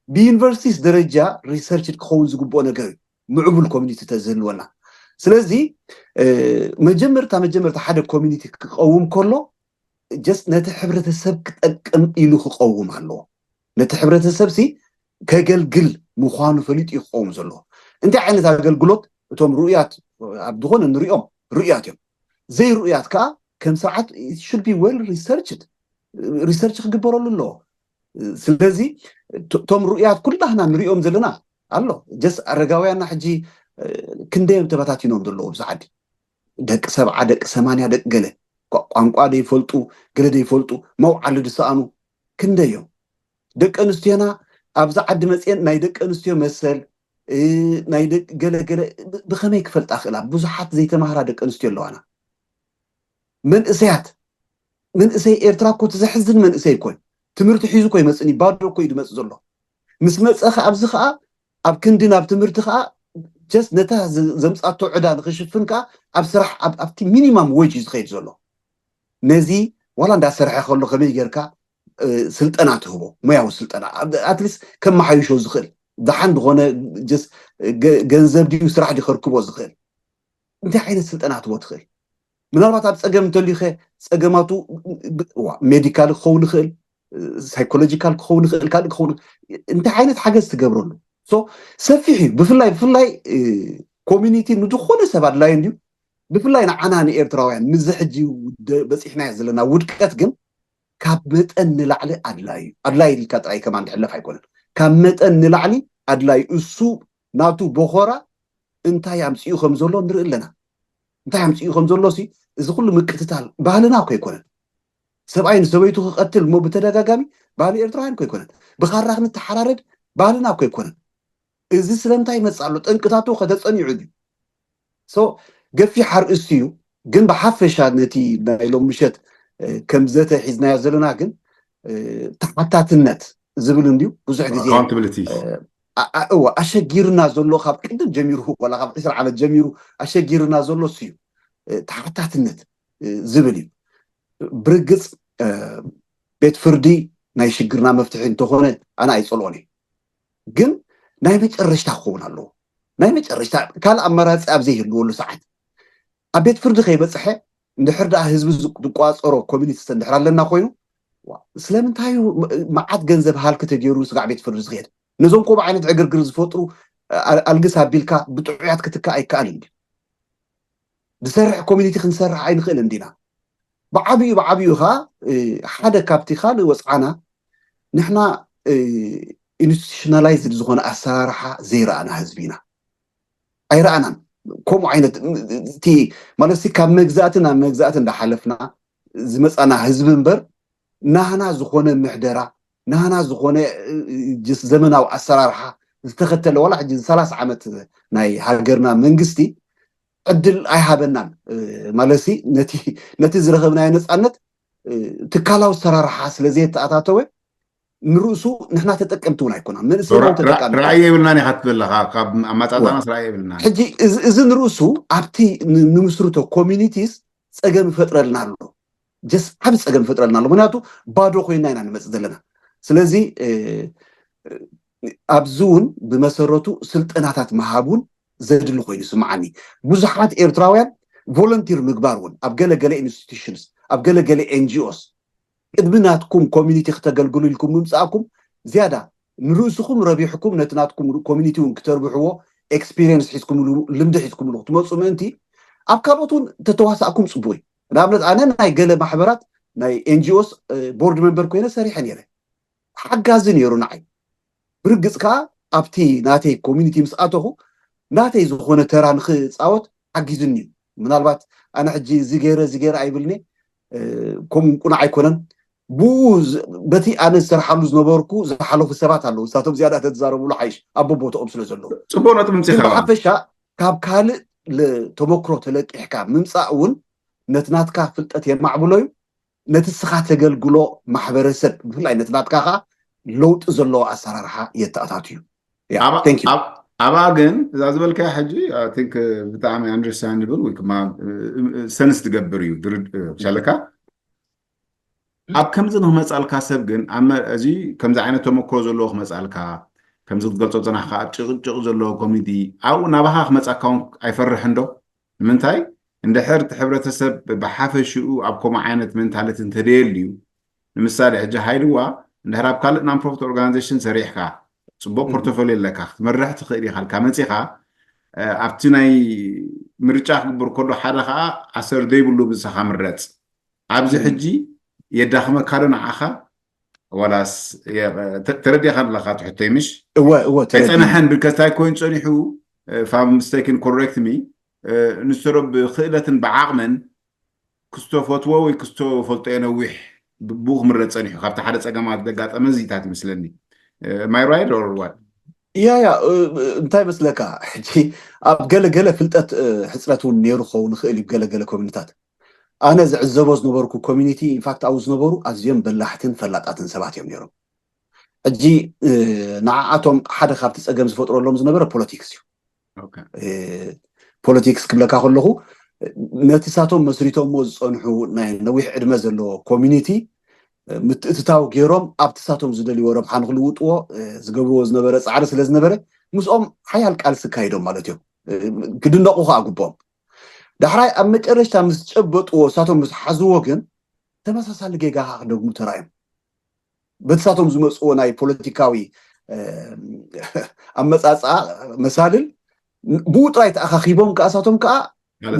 ብዩኒቨርሲቲስ ደረጃ ሪሰርች ክኸውን ዝግብኦ ነገር እዩ፣ ምዕቡል ኮሚኒቲ ተዝህልወና። ስለዚ መጀመርታ መጀመርታ ሓደ ኮሚኒቲ ክቀውም ከሎ ጀስት ነቲ ሕብረተሰብ ክጠቅም ኢሉ ክቀውም ኣለዎ። ነቲ ሕብረተሰብ ሲ ከገልግል ምዃኑ ፈሊጡ እዩ ክቀውም ዘለዎ። እንታይ ዓይነት ኣገልግሎት እቶም ርኡያት ኣብ ዝኾነ ንሪኦም ርኡያት እዮም። ዘይርኡያት ከዓ ከም ስርዓት should be well researched፣ ሪሰርች ክግበረሉ ኣለዎ። ስለዚ እቶም ርኡያት ኩላህና ንሪኦም ዘለና ኣሎ። ጀስት ኣረጋውያንና ሕጂ ክንደዮም ተበታቲኖም ዘለዉ ኣብዚ ዓዲ፣ ደቂ ሰብዓ ደቂ ሰማንያ ደቂ ገለ ቋንቋ ደይፈልጡ፣ ገለ ደይፈልጡ፣ መውዓሊ ዝሰኣኑ ክንደዮም። ደቂ ኣንስትዮና ኣብዚ ዓዲ መፅየን ናይ ደቂ ኣንስትዮ መሰል ናይ ገለ ገለ ብኸመይ ክፈልጣ ክእላ? ብዙሓት ዘይተማህራ ደቂ ኣንስትዮ ኣለዋና። መንእሰያት መንእሰይ ኤርትራ እኮ እቲ ዘሕዝን መንእሰይ እኮ እዩ። ትምህርቲ ሒዙ እኮ ይመፅኒ፣ ባዶ እኮ እዩ ዝመፅእ ዘሎ። ምስ መፀ ከዓ ኣብዚ ከዓ ኣብ ክንዲ ናብ ትምህርቲ ከዓ ጀስት ነታ ዘምፃቶ ዕዳ ንክሽፍን ከዓ ኣብ ስራሕ ኣብቲ ሚኒማም ወጅ እዩ ዝኸይድ ዘሎ። ነዚ ዋላ እንዳሰርሐ ከሎ ከመይ ጌርካ ስልጠና ትህቦ፣ ሞያዊ ስልጠና ኣትሊስት ከመሓይሾ ዝኽእል፣ ደሓን ዝኾነ ገንዘብ ድዩ ስራሕ ድዩ ከርክቦ ዝኽእል፣ እንታይ ዓይነት ስልጠና ትቦ ትኽእል? ምናልባት ኣብ ፀገም እንተልዩኸ ፀገማቱ ሜዲካል ክኸውን ይኽእል፣ ሳይኮሎጂካል ክኸውን ይኽእል፣ ካልእ ክኸውን፣ እንታይ ዓይነት ሓገዝ ትገብረሉ? ሰፊሕ እዩ። ብፍላይ ብፍላይ ኮሚኒቲ ንዝኾነ ሰብ ኣድላይ እንድዩ። ብፍላይ ንዓና ንኤርትራውያን ምዚ ሕጂ በፂሕናዮ ዘለና ውድቀት ግን ካብ መጠን ንላዕሊ ኣድላይ እዩ። ኣድላይ ኢልካ ጥራይ ከማን ዝሕለፍ ኣይኮነን። ካብ መጠን ንላዕሊ ኣድላይ እሱ ናቱ ቦኾራ እንታይ ኣምፅኡ ከም ዘሎ ንርኢ ኣለና። እንታይ ኣምፅኡ ከም ዘሎ ሲ እዚ ኩሉ ምቅትታል ባህልና እኮ ኣይኮነን። ሰብኣይ ንሰበይቱ ክቐትል እሞ ብተደጋጋሚ ባህሊ ኤርትራውያን እኮ ኣይኮነን። ብኻራ ክንተሓራረድ ባህልና እኮ ኣይኮነን። እዚ ስለምንታይ ይመፅእ ኣሎ? ጠንቅታቱ ከተፀኒዑ ድዩ? ሶ ገፊሕ ኣርእስቲ እዩ፣ ግን ብሓፈሻ ነቲ ናይ ሎም ምሸት ከም ዘተ ሒዝናዮ ዘለና ግን ተሓታትነት ዝብል እንድዩ። ብዙሕ ግዜ እዋ ኣሸጊርና ዘሎ ካብ ቅድም ጀሚሩ ዋላ ካብ ዕስራ ዓመት ጀሚሩ ኣሸጊርና ዘሎ እሱ እዩ። ተሓታትነት ዝብል እዩ። ብርግፅ ቤት ፍርዲ ናይ ሽግርና መፍትሒ እንተኾነ ኣነ ኣይፀልኦን እዩ። ግን ናይ መጨረሽታ ክኸውን ኣለዎ። ናይ መጨረሽታ ካልእ ኣማራፂ ኣብ ዘይህልወሉ ሰዓት ኣብ ቤት ፍርዲ ከይበፅሐ እንድሕር ደኣ ህዝቢ ዝቋፀሮ ኮሚኒቲ እንድሕር ኣለና ኮይኑ ስለምንታይ መዓት ገንዘብ ሃልክ ተገይሩ ስጋዕ ቤት ፍርዲ ዝኸድ? ነዞም ከምኡ ዓይነት ዕግርግር ዝፈጥሩ ኣልግስ ኣቢልካ ብጥዑያት ክትካእ ኣይከኣልን ድዩ? ዝሰርሕ ኮሚኒቲ ክንሰርሕ ኣይንኽእልን ዲና? ብዓብዩ ብዓብዩ ኸዓ ሓደ ካብቲ ካልእ ወፅዓና ንሕና ኢንስቲቱሽናላይዝድ ዝኾነ ኣሰራርሓ ዘይረኣና ህዝቢ ኢና። ኣይረኣናን። ከምኡ ዓይነት እቲ ማለት ካብ መግዛእቲ ናብ መግዛእቲ እንዳሓለፍና ዝመፃና ህዝቢ እምበር ናህና ዝኾነ ምሕደራ ናህና ዝኾነ ዘመናዊ ኣሰራርሓ ዝተኸተለ ዋላ ሕጂ ሰላሳ ዓመት ናይ ሃገርና መንግስቲ ዕድል ኣይሃበናን። ማለትሲ ነቲ ዝረኸብናዮ ነፃነት ትካላዊ ኣሰራርሓ ስለዘየተኣታተወ ንርእሱ ንሕና ተጠቀምቲ እውን ኣይኮና መንእሰይ ራእይ የብልናን ኢካ ትብል ኣለካ። ካብ ኣመፃፅኣናስ ራእይ የብልናን። ሕጂ እዚ ንርእሱ ኣብቲ ንምስርቶ ኮሚኒቲስ ፀገም ይፈጥረልና ኣሎ። ጀስ ዓብ ፀገም ይፈጥረልና ኣሎ። ምክንያቱ ባዶ ኮይና ኢና ንመፅእ ዘለና። ስለዚ ኣብዚ እውን ብመሰረቱ ስልጠናታት ምሃብ እውን ዘድሊ ኮይኑ ይስምዓኒ። ብዙሓት ኤርትራውያን ቮለንቲር ምግባር እውን ኣብ ገለገለ ኢንስቲቱሽንስ ኣብ ገለገለ ኤንጂኦስ ቅድሚ ናትኩም ኮሚኒቲ ክተገልግሉ ኢልኩም ምምፃእኩም ዝያዳ ንርእስኹም ረቢሕኩም ነቲ ናትኩም ኮሚኒቲ እውን ክተርብሕዎ ኤክስፒሪየንስ ሒዝኩምሉ ልምዲ ሒዝኩምሉ ክትመፁ ምእንቲ ኣብ ካልኦት እውን ተተዋሳእኩም ፅቡቅ እዩ። ንኣብነት ኣነ ናይ ገለ ማሕበራት ናይ ኤንጂኦስ ቦርድ መንበር ኮይነ ሰሪሐ ነይረ። ሓጋዚ ነይሩ ንዓይ። ብርግፅ ከዓ ኣብቲ ናተይ ኮሚኒቲ ምስ ኣተኹ ናተይ ዝኾነ ተራ ንክፃወት ሓጊዝኒ እዩ። ምናልባት ኣነ ሕጂ እዚ ገይረ እዚ ገይረ ኣይብልኒ ከምኡ ቁኑዕ ኣይኮነን። ብኡ በቲ ኣነ ዝሰርሓሉ ዝነበርኩ ዝሓለፉ ሰባት ኣለዉ። ንሳቶም ዝያዳ ተተዛረብሉ ሓይሽ ኣብ ቦቦትኦም ስለ ዘለዉ። ፅቡቅ ነጥቢ ምፅኻ። ብሓፈሻ ካብ ካልእ ተመክሮ ተለቂሕካ ምምፃእ እውን ነቲ ናትካ ፍልጠት የማዕብሎ እዩ። ነቲ ስኻ ተገልግሎ ማሕበረሰብ ብፍላይ ነቲ ናትካ ከዓ ለውጢ ዘለዎ ኣሰራርሓ የተኣታቱ እዩ። ኣብኣ ግን እዛ ዝበልካያ ሕጂ ቲንክ ብጣዕሚ understandable ወይ ድማ ሰንስ ትገብር እዩ ድርድ ሸለካ ኣብ ከምዚ ንክመፃልካ ሰብ ግን እዚ ከምዚ ዓይነት ተመክሮ ዘለዎ ክመፃልካ ከምዚ ክትገልፆ ዝፀናሕካ ኣብ ጭቅጭቅ ዘለዎ ኮሚኒቲ ኣብኡ ናባካ ክመፃካ እውን ኣይፈርሕን ዶ? ንምንታይ እንድሕር እቲ ሕብረተሰብ ብሓፈሽኡ ኣብ ከምኡ ዓይነት ሜንታሊቲ እንተደየልዩ ንምሳሌ ሕጂ ሃይልዋ እንድሕር ኣብ ካልእ non profit organization ሰሪሕካ ፅቡቅ ፖርቶፎሊዮ ኣለካ ክትመርሕ ትኽእል ኢካ ልካ መፂኻ ኣብቲ ናይ ምርጫ ክግብር ከሎ ሓደ ከዓ ኣሰር ዘይብሉ ብዝሰኻ ምረፅ ኣብዚ ሕጂ የዳኽመካ ዶ ንዓኻ ዋላስ ተረዲኻ ኣለካ ትሕቶይ ምሽ እወ እወ ተረዲኒ። ኣይፀንሐን ብከስታይ ኮይን ፀኒሑ ፋም ምስተይክን ኮሬክት ሚ ንሰሮ ብክእለትን ብዓቕመን ክስቶ ፈትዎ ወይ ክስቶ ፈልጦ የነዊሕ ብኡ ክምረፅ ፀኒሑ ካብቲ ሓደ ፀገማት ዘጋጠመ እዚታት ይመስለኒ my right or what ያ ያ እንታይ መስለካ ሕጂ ኣብ ገለ ገለ ፍልጠት ሕፅረት እውን ነይሩ ክኸውን ይኽእል እዩ ገለ ገለ ኮሚኒታት ኣነ ዝዕዘቦ ዝነበርኩ ኮሚኒቲ ኢንፋክት ኣብኡ ዝነበሩ ኣዝዮም በላሕትን ፈላጣትን ሰባት እዮም ነይሮም ሕጂ ንዓኣቶም ሓደ ካብቲ ፀገም ዝፈጥረሎም ዝነበረ ፖለቲክስ እዩ ፖለቲክስ ክብለካ ከለኹ ነቲ ሳቶም መስሪቶሞ ዝፀንሑ ናይ ነዊሕ ዕድመ ዘለዎ ኮሚኒቲ ምትእትታው ገይሮም ኣብቲ ሳቶም ዝደልይዎ ረብሓ ንክልውጥዎ ዝገብርዎ ዝነበረ ፃዕሪ ስለ ዝነበረ ምስኦም ሓያል ቃልሲ ካይዶም ማለት እዮም ክድነቑ ከዓ ግብኦም ዳሕራይ ኣብ መጨረሽታ ምስ ጨበጥዎ ሳቶም ምስ ሓዝዎ ግን ተመሳሳሊ ጌጋ ከዓ ክደግሙ ተራእዮም በቲ ሳቶም ዝመፅዎ ናይ ፖለቲካዊ ኣመፃፅኣ መሳልል ብኡ ጥራይ ተኣኻኺቦም ከዓ ሳቶም ከዓ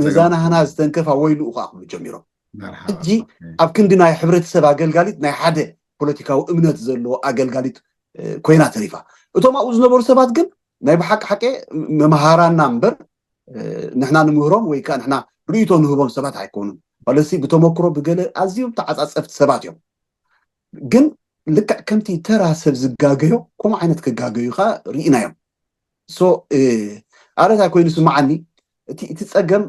ነዛ ናህና ዝተንከፋ ወይልኡ ከዓ ክብሉ ጀሚሮም ሕጂ ኣብ ክንዲ ናይ ሕብረተሰብ ኣገልጋሊት ናይ ሓደ ፖለቲካዊ እምነት ዘለዎ ኣገልጋሊት ኮይና ተሪፋ እቶም ኣብኡ ዝነበሩ ሰባት ግን ናይ ብሓቂ ሓቂ መምሃራና እምበር ንሕና ንምህሮም ወይ ከዓ ንሕና ርእቶ ንህቦም ሰባት ኣይኮኑን ማለትሲ ብተመክሮ ብገለ ኣዝዮም ተዓፃፀፍቲ ሰባት እዮም ግን ልክዕ ከምቲ ተራ ሰብ ዝጋገዮ ከምኡ ዓይነት ክጋገዩ ከዓ ርኢናዮም ሶ ኣረታ ኮይኑ ስማዓኒ እቲ እቲ ፀገም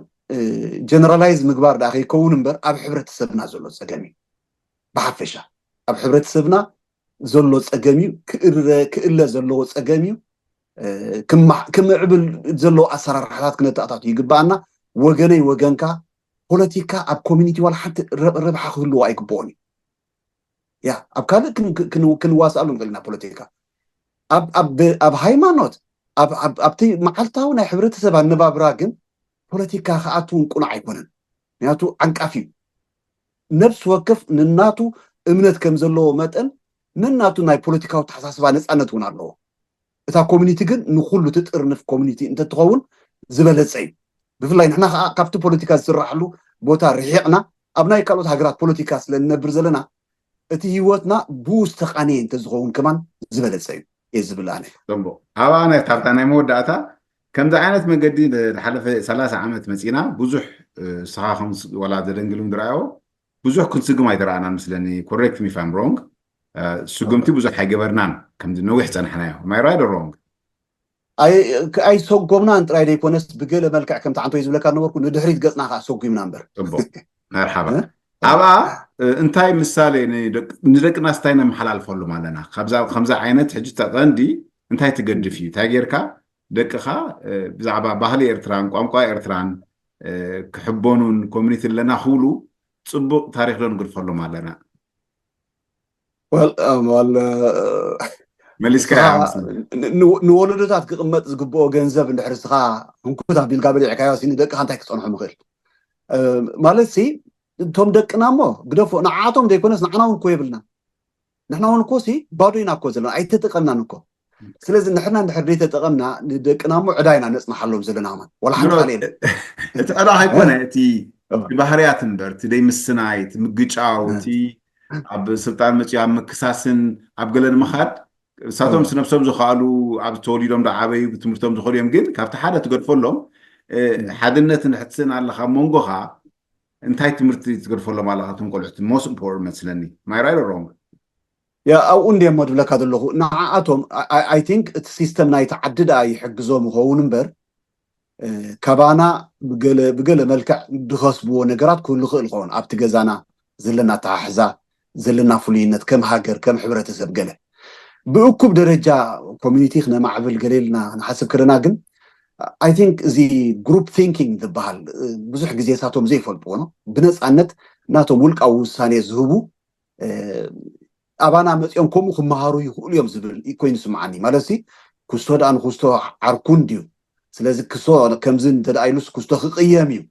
ጀነራላይዝ ምግባር ዳ ከይከውን እምበር ኣብ ሕብረተሰብና ዘሎ ፀገም እዩ ብሓፈሻ ኣብ ሕብረተሰብና ዘሎ ፀገም እዩ ክእለ ዘለዎ ፀገም እዩ ክምዕብል ዘለዎ ኣሰራርሓታት ክነተኣታቱ ይግበኣና ወገነይ ወገንካ ፖለቲካ ኣብ ኮሚኒቲ ዋላ ሓንቲ ረብሓ ክህልዎ ኣይግብኦን እዩ ያ ኣብ ካልእ ክንዋስኣሉ ንኽእል ኢና ፖለቲካ ኣብ ሃይማኖት ኣብቲ መዓልታዊ ናይ ሕብረተሰብ ኣነባብራ ግን ፖለቲካ ክኣትውን ቁኑዕ ኣይኮነን ምክንያቱ ዓንቃፍ እዩ ነብሲ ወከፍ ንናቱ እምነት ከም ዘለዎ መጠን ነናቱ ናይ ፖለቲካዊ ተሓሳስባ ነፃነት እውን ኣለዎ እታ ኮሚኒቲ ግን ንኩሉ ትጥርንፍ ኮሚኒቲ እንተትኸውን ዝበለፀ እዩ ብፍላይ ንሕና ከዓ ካብቲ ፖለቲካ ዝስራሕሉ ቦታ ርሒቕና ኣብ ናይ ካልኦት ሃገራት ፖለቲካ ስለ ንነብር ዘለና እቲ ህይወትና ብኡ ዝተቃነየ እንተዝኸውን ከማን ዝበለፀ እዩ እየ ዝብል ኣነ ፅቡቅ ኣብኣ ናይ ካብታ ናይ መወዳእታ ከምዚ ዓይነት መገዲ ዝሓለፈ ሰላሳ ዓመት መፂና ብዙሕ ስኻ ከም ዋላ ዘደንግል ዝረኣዮ ብዙሕ ክንስግም ኣይተረኣናን ምስለኒ correct me if I'm wrong ስጉምቲ ብዙሕ ኣይገበርናን ከምዚ ነዊሕ ፀናሕናዮ am I right or wrong ኣይሰጎምናን ጥራይ ዘይኮነስ ብገለ መልክዕ ከምቲ ዓንቶይ ዝብለካ ነበርኩ ንድሕሪት ገፅና ከዓ ሰጉምና እምበር ፅቡቅ መርሓባ ኣብኣ እንታይ ምሳሌ ንደቅናስ እንታይ ነመሓላልፈሎም ኣለና ከምዛ ዓይነት ሕጂ ተቐንዲ እንታይ ትገድፍ እዩ እንታይ ጌርካ ደቅኻ ብዛዕባ ባህሊ ኤርትራን ቋንቋ ኤርትራን ክሕበኑን ኮሚኒቲ ኣለና ክብሉ ፅቡቅ ታሪክ ዶ ንግድፈሎም ኣለና መሊስካ ንወለዶታት ክቅመጥ ዝግብኦ ገንዘብ እንድሕር ስኻ ህንኩት ኣቢልካ በሊዕካዮ ንደቅኻ እንታይ ክፀንሖም ይኽእል ማለት ሲ እቶም ደቅና እሞ ግደፎ ንዓቶም ዘይኮነስ ንዓና እውን እኮ የብልና ንሕና እውን እኮ ሲ ባዶ ኢና እኮ ዘለና ኣይተጠቀምናን እኮ ስለዚ ንሕና እንድሕር ዘይተጠቀምና ንደቅና እሞ ዕዳ ኢና ነፅናሓሎም ዘለና ማለት ወላ ሓንቲ ካልእ የለን እቲ ዕዳ ኣይኮነ እቲ እቲ ባህርያት እምበር እቲ ደይምስናይ እቲ ምግጫው እቲ ኣብ ስልጣን መፅኡ ኣብ ምክሳስን ኣብ ገለ ንምኻድ እሳቶም ስነብሶም ዝኸኣሉ ኣብ ተወሊዶም ዶ ዓበዩ ብትምህርቶም ዝኸዱ እዮም ግን ካብቲ ሓደ ትገድፈሎም ሓድነት ንሕትስእን ኣለካ መንጎኻ እንታይ ትምህርቲ ትገድፈሎም ኣለካ እቶም ቆልዑት most important መስለኒ my right or wrong ያ ኣብኡ እንድየ እሞ ዝብለካ ዘለኹ ንዓኣቶም I think እቲ ሲስተም ናይቲ ዓዲ ደኣ ይሕግዞም ይኸውን እምበር ካባና ብገለ ብገለ መልክዕ ዝኸስብዎ ነገራት ክህሉ ይኽእል ይኸውን ኣብቲ ገዛና ዘለና ኣተሓሕዛ፣ ዘለና ፍሉይነት ከም ሃገር፣ ከም ሕብረተሰብ ገለ ብእኩብ ደረጃ ኮሚኒቲ ክነማዕብል ገለ ኢልና ንሓስብ ከለና ግን፣ I think እዚ ግሩፕ ቲንኪንግ ዝበሃል ብዙሕ ግዜ ሳቶም ዘይፈልጥዎ ነው። ብነፃነት ናቶም ውልቃዊ ውሳኔ ዝህቡ ኣባና መፂኦም ከምኡ ክመሃሩ ይኽእሉ እዮም ዝብል ኮይኑ ስምዓኒ። ማለት ሲ ክስቶ ደኣ ንክስቶ ዓርኩ እንድዩ። ስለዚ ክስቶ ከምዚ እንተደኣ ኢሉስ ክስቶ ክቕየም እዩ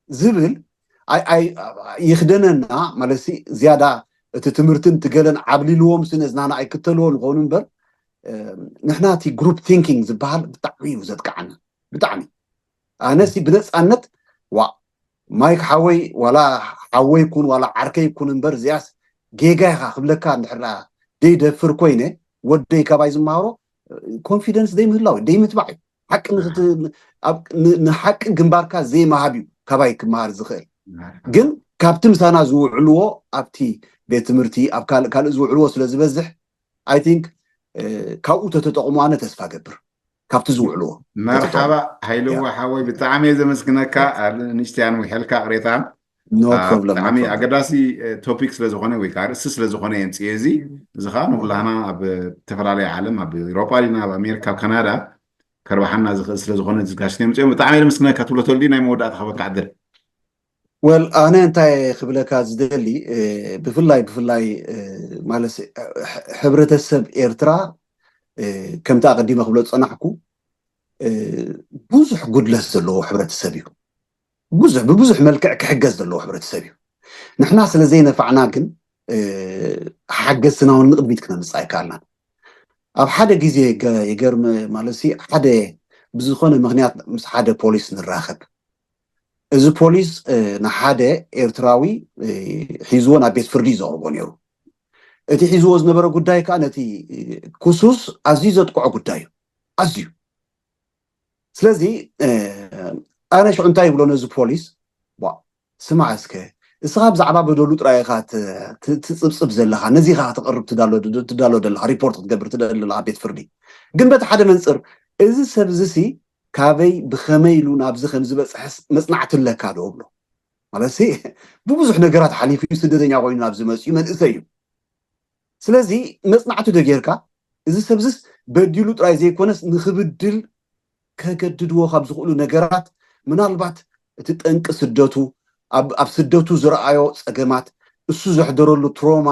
ዝብል ይኽደነና። ማለት ሲ ዝያዳ እቲ ትምህርትን ትገለን ዓብሊልዎም ስነ ዝናና ኣይክተልዎ ንኾኑ እምበር፣ ንሕና እቲ ግሩፕ ቲንኪንግ ዝበሃል ብጣዕሚ እዩ ዘጥቃዓና። ብጣዕሚ ኣነሲ ብነፃነት ዋ ማይክ ሓወይ ዋላ ሓወይ ኩን ዋላ ዓርከይ ኩን እምበር እዚኣስ ጌጋ ኢኻ ክብለካ እንድሕር ደይደፍር ኮይነ ወደይ ካባይ ዝመሃሮ ኮንፊደንስ ዘይምህላው ደይምትባዕ እዩ። ሓቂ ንሓቂ ግንባርካ ዘይመሃብ እዩ ካባይ ክመሃር ዝኽእል። ግን ካብቲ ምሳና ዝውዕልዎ ኣብቲ ቤት ትምህርቲ ኣብ ካልእ ካልእ ዝውዕልዎ ስለ ዝበዝሕ I think ካብኡ ተተጠቕሙ ኣነ ተስፋ ገብር ካብቲ ዝውዕልዎ። መርሓባ ሃይልዋ ሓወይ፣ ብጣዕሚ እየ ዘመስግነካ። ንእሽተያን ውሕልካ ቅሬታ ብጣዕሚ ኣገዳሲ ቶፒክ ስለዝኾነ ወይ ከዓ ርእሲ ስለዝኾነ የምፅእ እዚ። እዚ ከዓ ንኩላህና ኣብ ዝተፈላለየ ዓለም ኣብ ኤሮጳ ዲና ኣብ ኣሜሪካ ኣብ ካናዳ ከርባሓና ዝኽእል ስለዝኾነ ዝጋሽ የምፅኦም። ብጣዕሚ እየ ዘመስግነካ። ትብሎ ተልዲ ናይ መወዳእታ ክበካ ዕድል ወል ኣነ እንታይ ክብለካ ዝደሊ ብፍላይ ብፍላይ ማለት ሕብረተሰብ ኤርትራ ከምቲ ኣቀዲመ ክብሎ ዝፀናሕኩ ብዙሕ ጉድለት ዘለዎ ሕብረተሰብ እዩ። ብዙሕ ብብዙሕ መልክዕ ክሕገዝ ዘለዎ ሕብረተሰብ እዩ። ንሕና ስለ ዘይነፋዕና ግን ሓገዝትና እውን ንቅድሚት ክነምፅእ ኣይከኣልናን። ኣብ ሓደ ግዜ ይገርም ማለት ሓደ ብዝኾነ ምክንያት ምስ ሓደ ፖሊስ ንራኸብ። እዚ ፖሊስ ንሓደ ኤርትራዊ ሒዝዎ ናብ ቤት ፍርዲ እዩ ዘቕርቦ ነይሩ። እቲ ሒዝዎ ዝነበረ ጉዳይ ከዓ ነቲ ክሱስ ኣዝዩ ዘጥቅዖ ጉዳይ እዩ። ኣዝዩ ስለዚ ኣነ ሽዑ እንታይ ይብሎ ነዚ ፖሊስ፣ ስማዕ እስከ እስኻ ብዛዕባ በደሉ ጥራይ ኢኻ ትፅብፅብ ዘለኻ፣ ነዚ ኢኻ ክትቕርብ ትዳሎ ዘለኻ፣ ሪፖርት ክትገብር ትደሊ ዘለኻ ቤት ፍርዲ። ግን በቲ ሓደ መንፅር እዚ ሰብ እዚ ሲ ካበይ ብኸመይ ኢሉ ናብዚ ከም ዝበፅሐስ መፅናዕቲ ኣለካ ዶ እብሎ። ማለት ሲ ብብዙሕ ነገራት ሓሊፉ እዩ፣ ስደተኛ ኮይኑ ናብዚ መፅኡ መንእሰይ እዩ። ስለዚ መፅናዕቲ ዶ ጌርካ እዚ ሰብዝስ በዲሉ ጥራይ ዘይኮነስ ንክብድል ከገድድዎ ካብ ዝኽእሉ ነገራት ምናልባት እቲ ጠንቂ ስደቱ ኣብ ስደቱ ዝረኣዮ ፀገማት እሱ ዘሕደረሉ ትሮማ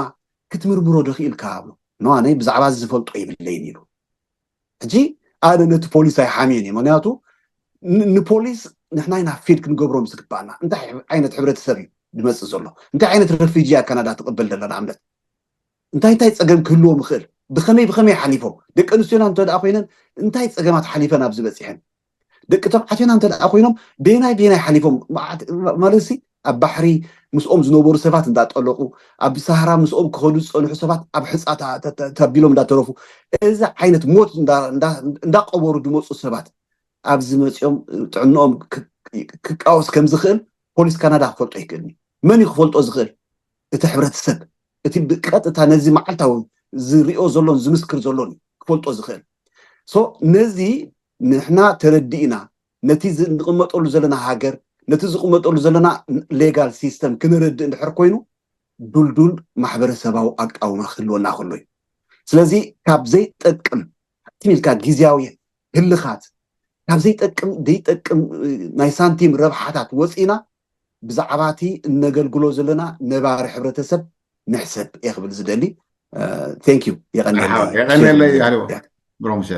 ክትምርምሮ ዶ ክኢልካ ብሎ። ንዋነይ ብዛዕባ እዚ ዝፈልጦ የብለይን ኢሉ። ሕጂ ኣነ ነቲ ፖሊስ ኣይሓምዮን እየ። ምክንያቱ ንፖሊስ ንሕና ኢና ፊድ ክንገብሮም ዝግባኣና። እንታይ ዓይነት ሕብረተሰብ እዩ ዝመፅእ ዘሎ? እንታይ ዓይነት ረፊጂ ኣብ ካናዳ ትቕበል ዘላ ንኣብነት እንታይ እንታይ ፀገም ክህልዎም ይኽእል? ብኸመይ ብኸመይ ሓሊፎም? ደቂ ኣንስትዮና እንተ ደኣ ኮይነን እንታይ ፀገማት ሓሊፈን ኣብዚ በፂሐን? ደቂ ተባዕትዮና እንተ ደኣ ኮይኖም ቤናይ ቤናይ ሓሊፎም ማለት ሲ ኣብ ባሕሪ ምስኦም ዝነበሩ ሰባት እንዳጠለቑ ኣብ ሰሃራ ምስኦም ክኸዱ ዝፀንሑ ሰባት ኣብ ሕፃ ተቢሎም እንዳተረፉ እዚ ዓይነት ሞት እንዳቀበሩ ዝመፁ ሰባት ኣብዚ መፂኦም ጥዕንኦም ክቃወስ ከም ዝኽእል ፖሊስ ካናዳ ክፈልጦ ይክእልኒ። መን እዩ ክፈልጦ ዝኽእል? እቲ ሕብረተሰብ፣ እቲ ብቀጥታ ነዚ መዓልታዊ ዝሪኦ ዘሎን ዝምስክር ዘሎን እዩ ክፈልጦ ዝኽእል። ሶ ነዚ ንሕና ተረዲእና ነቲ ዝንቕመጠሉ ዘለና ሃገር ነቲ ዝቕመጠሉ ዘለና ሌጋል ሲስተም ክንርድእ እንድሕር ኮይኑ ዱልዱል ማሕበረሰባዊ ኣቃውማ ክህልወና ከሎ እዩ። ስለዚ ካብ ዘይጠቅም ትም ኢልካ ግዝያዊ ህልኻት ካብ ዘይጠቅም ዘይጠቅም ናይ ሳንቲም ረብሓታት ወፂና ብዛዕባ እቲ እነገልግሎ ዘለና ነባሪ ሕብረተሰብ ንሕሰብ እየ ክብል ዝደሊ። Thank you። የቐንየለይ። የቐንየለይ። ሃለዎ ብሮምሸ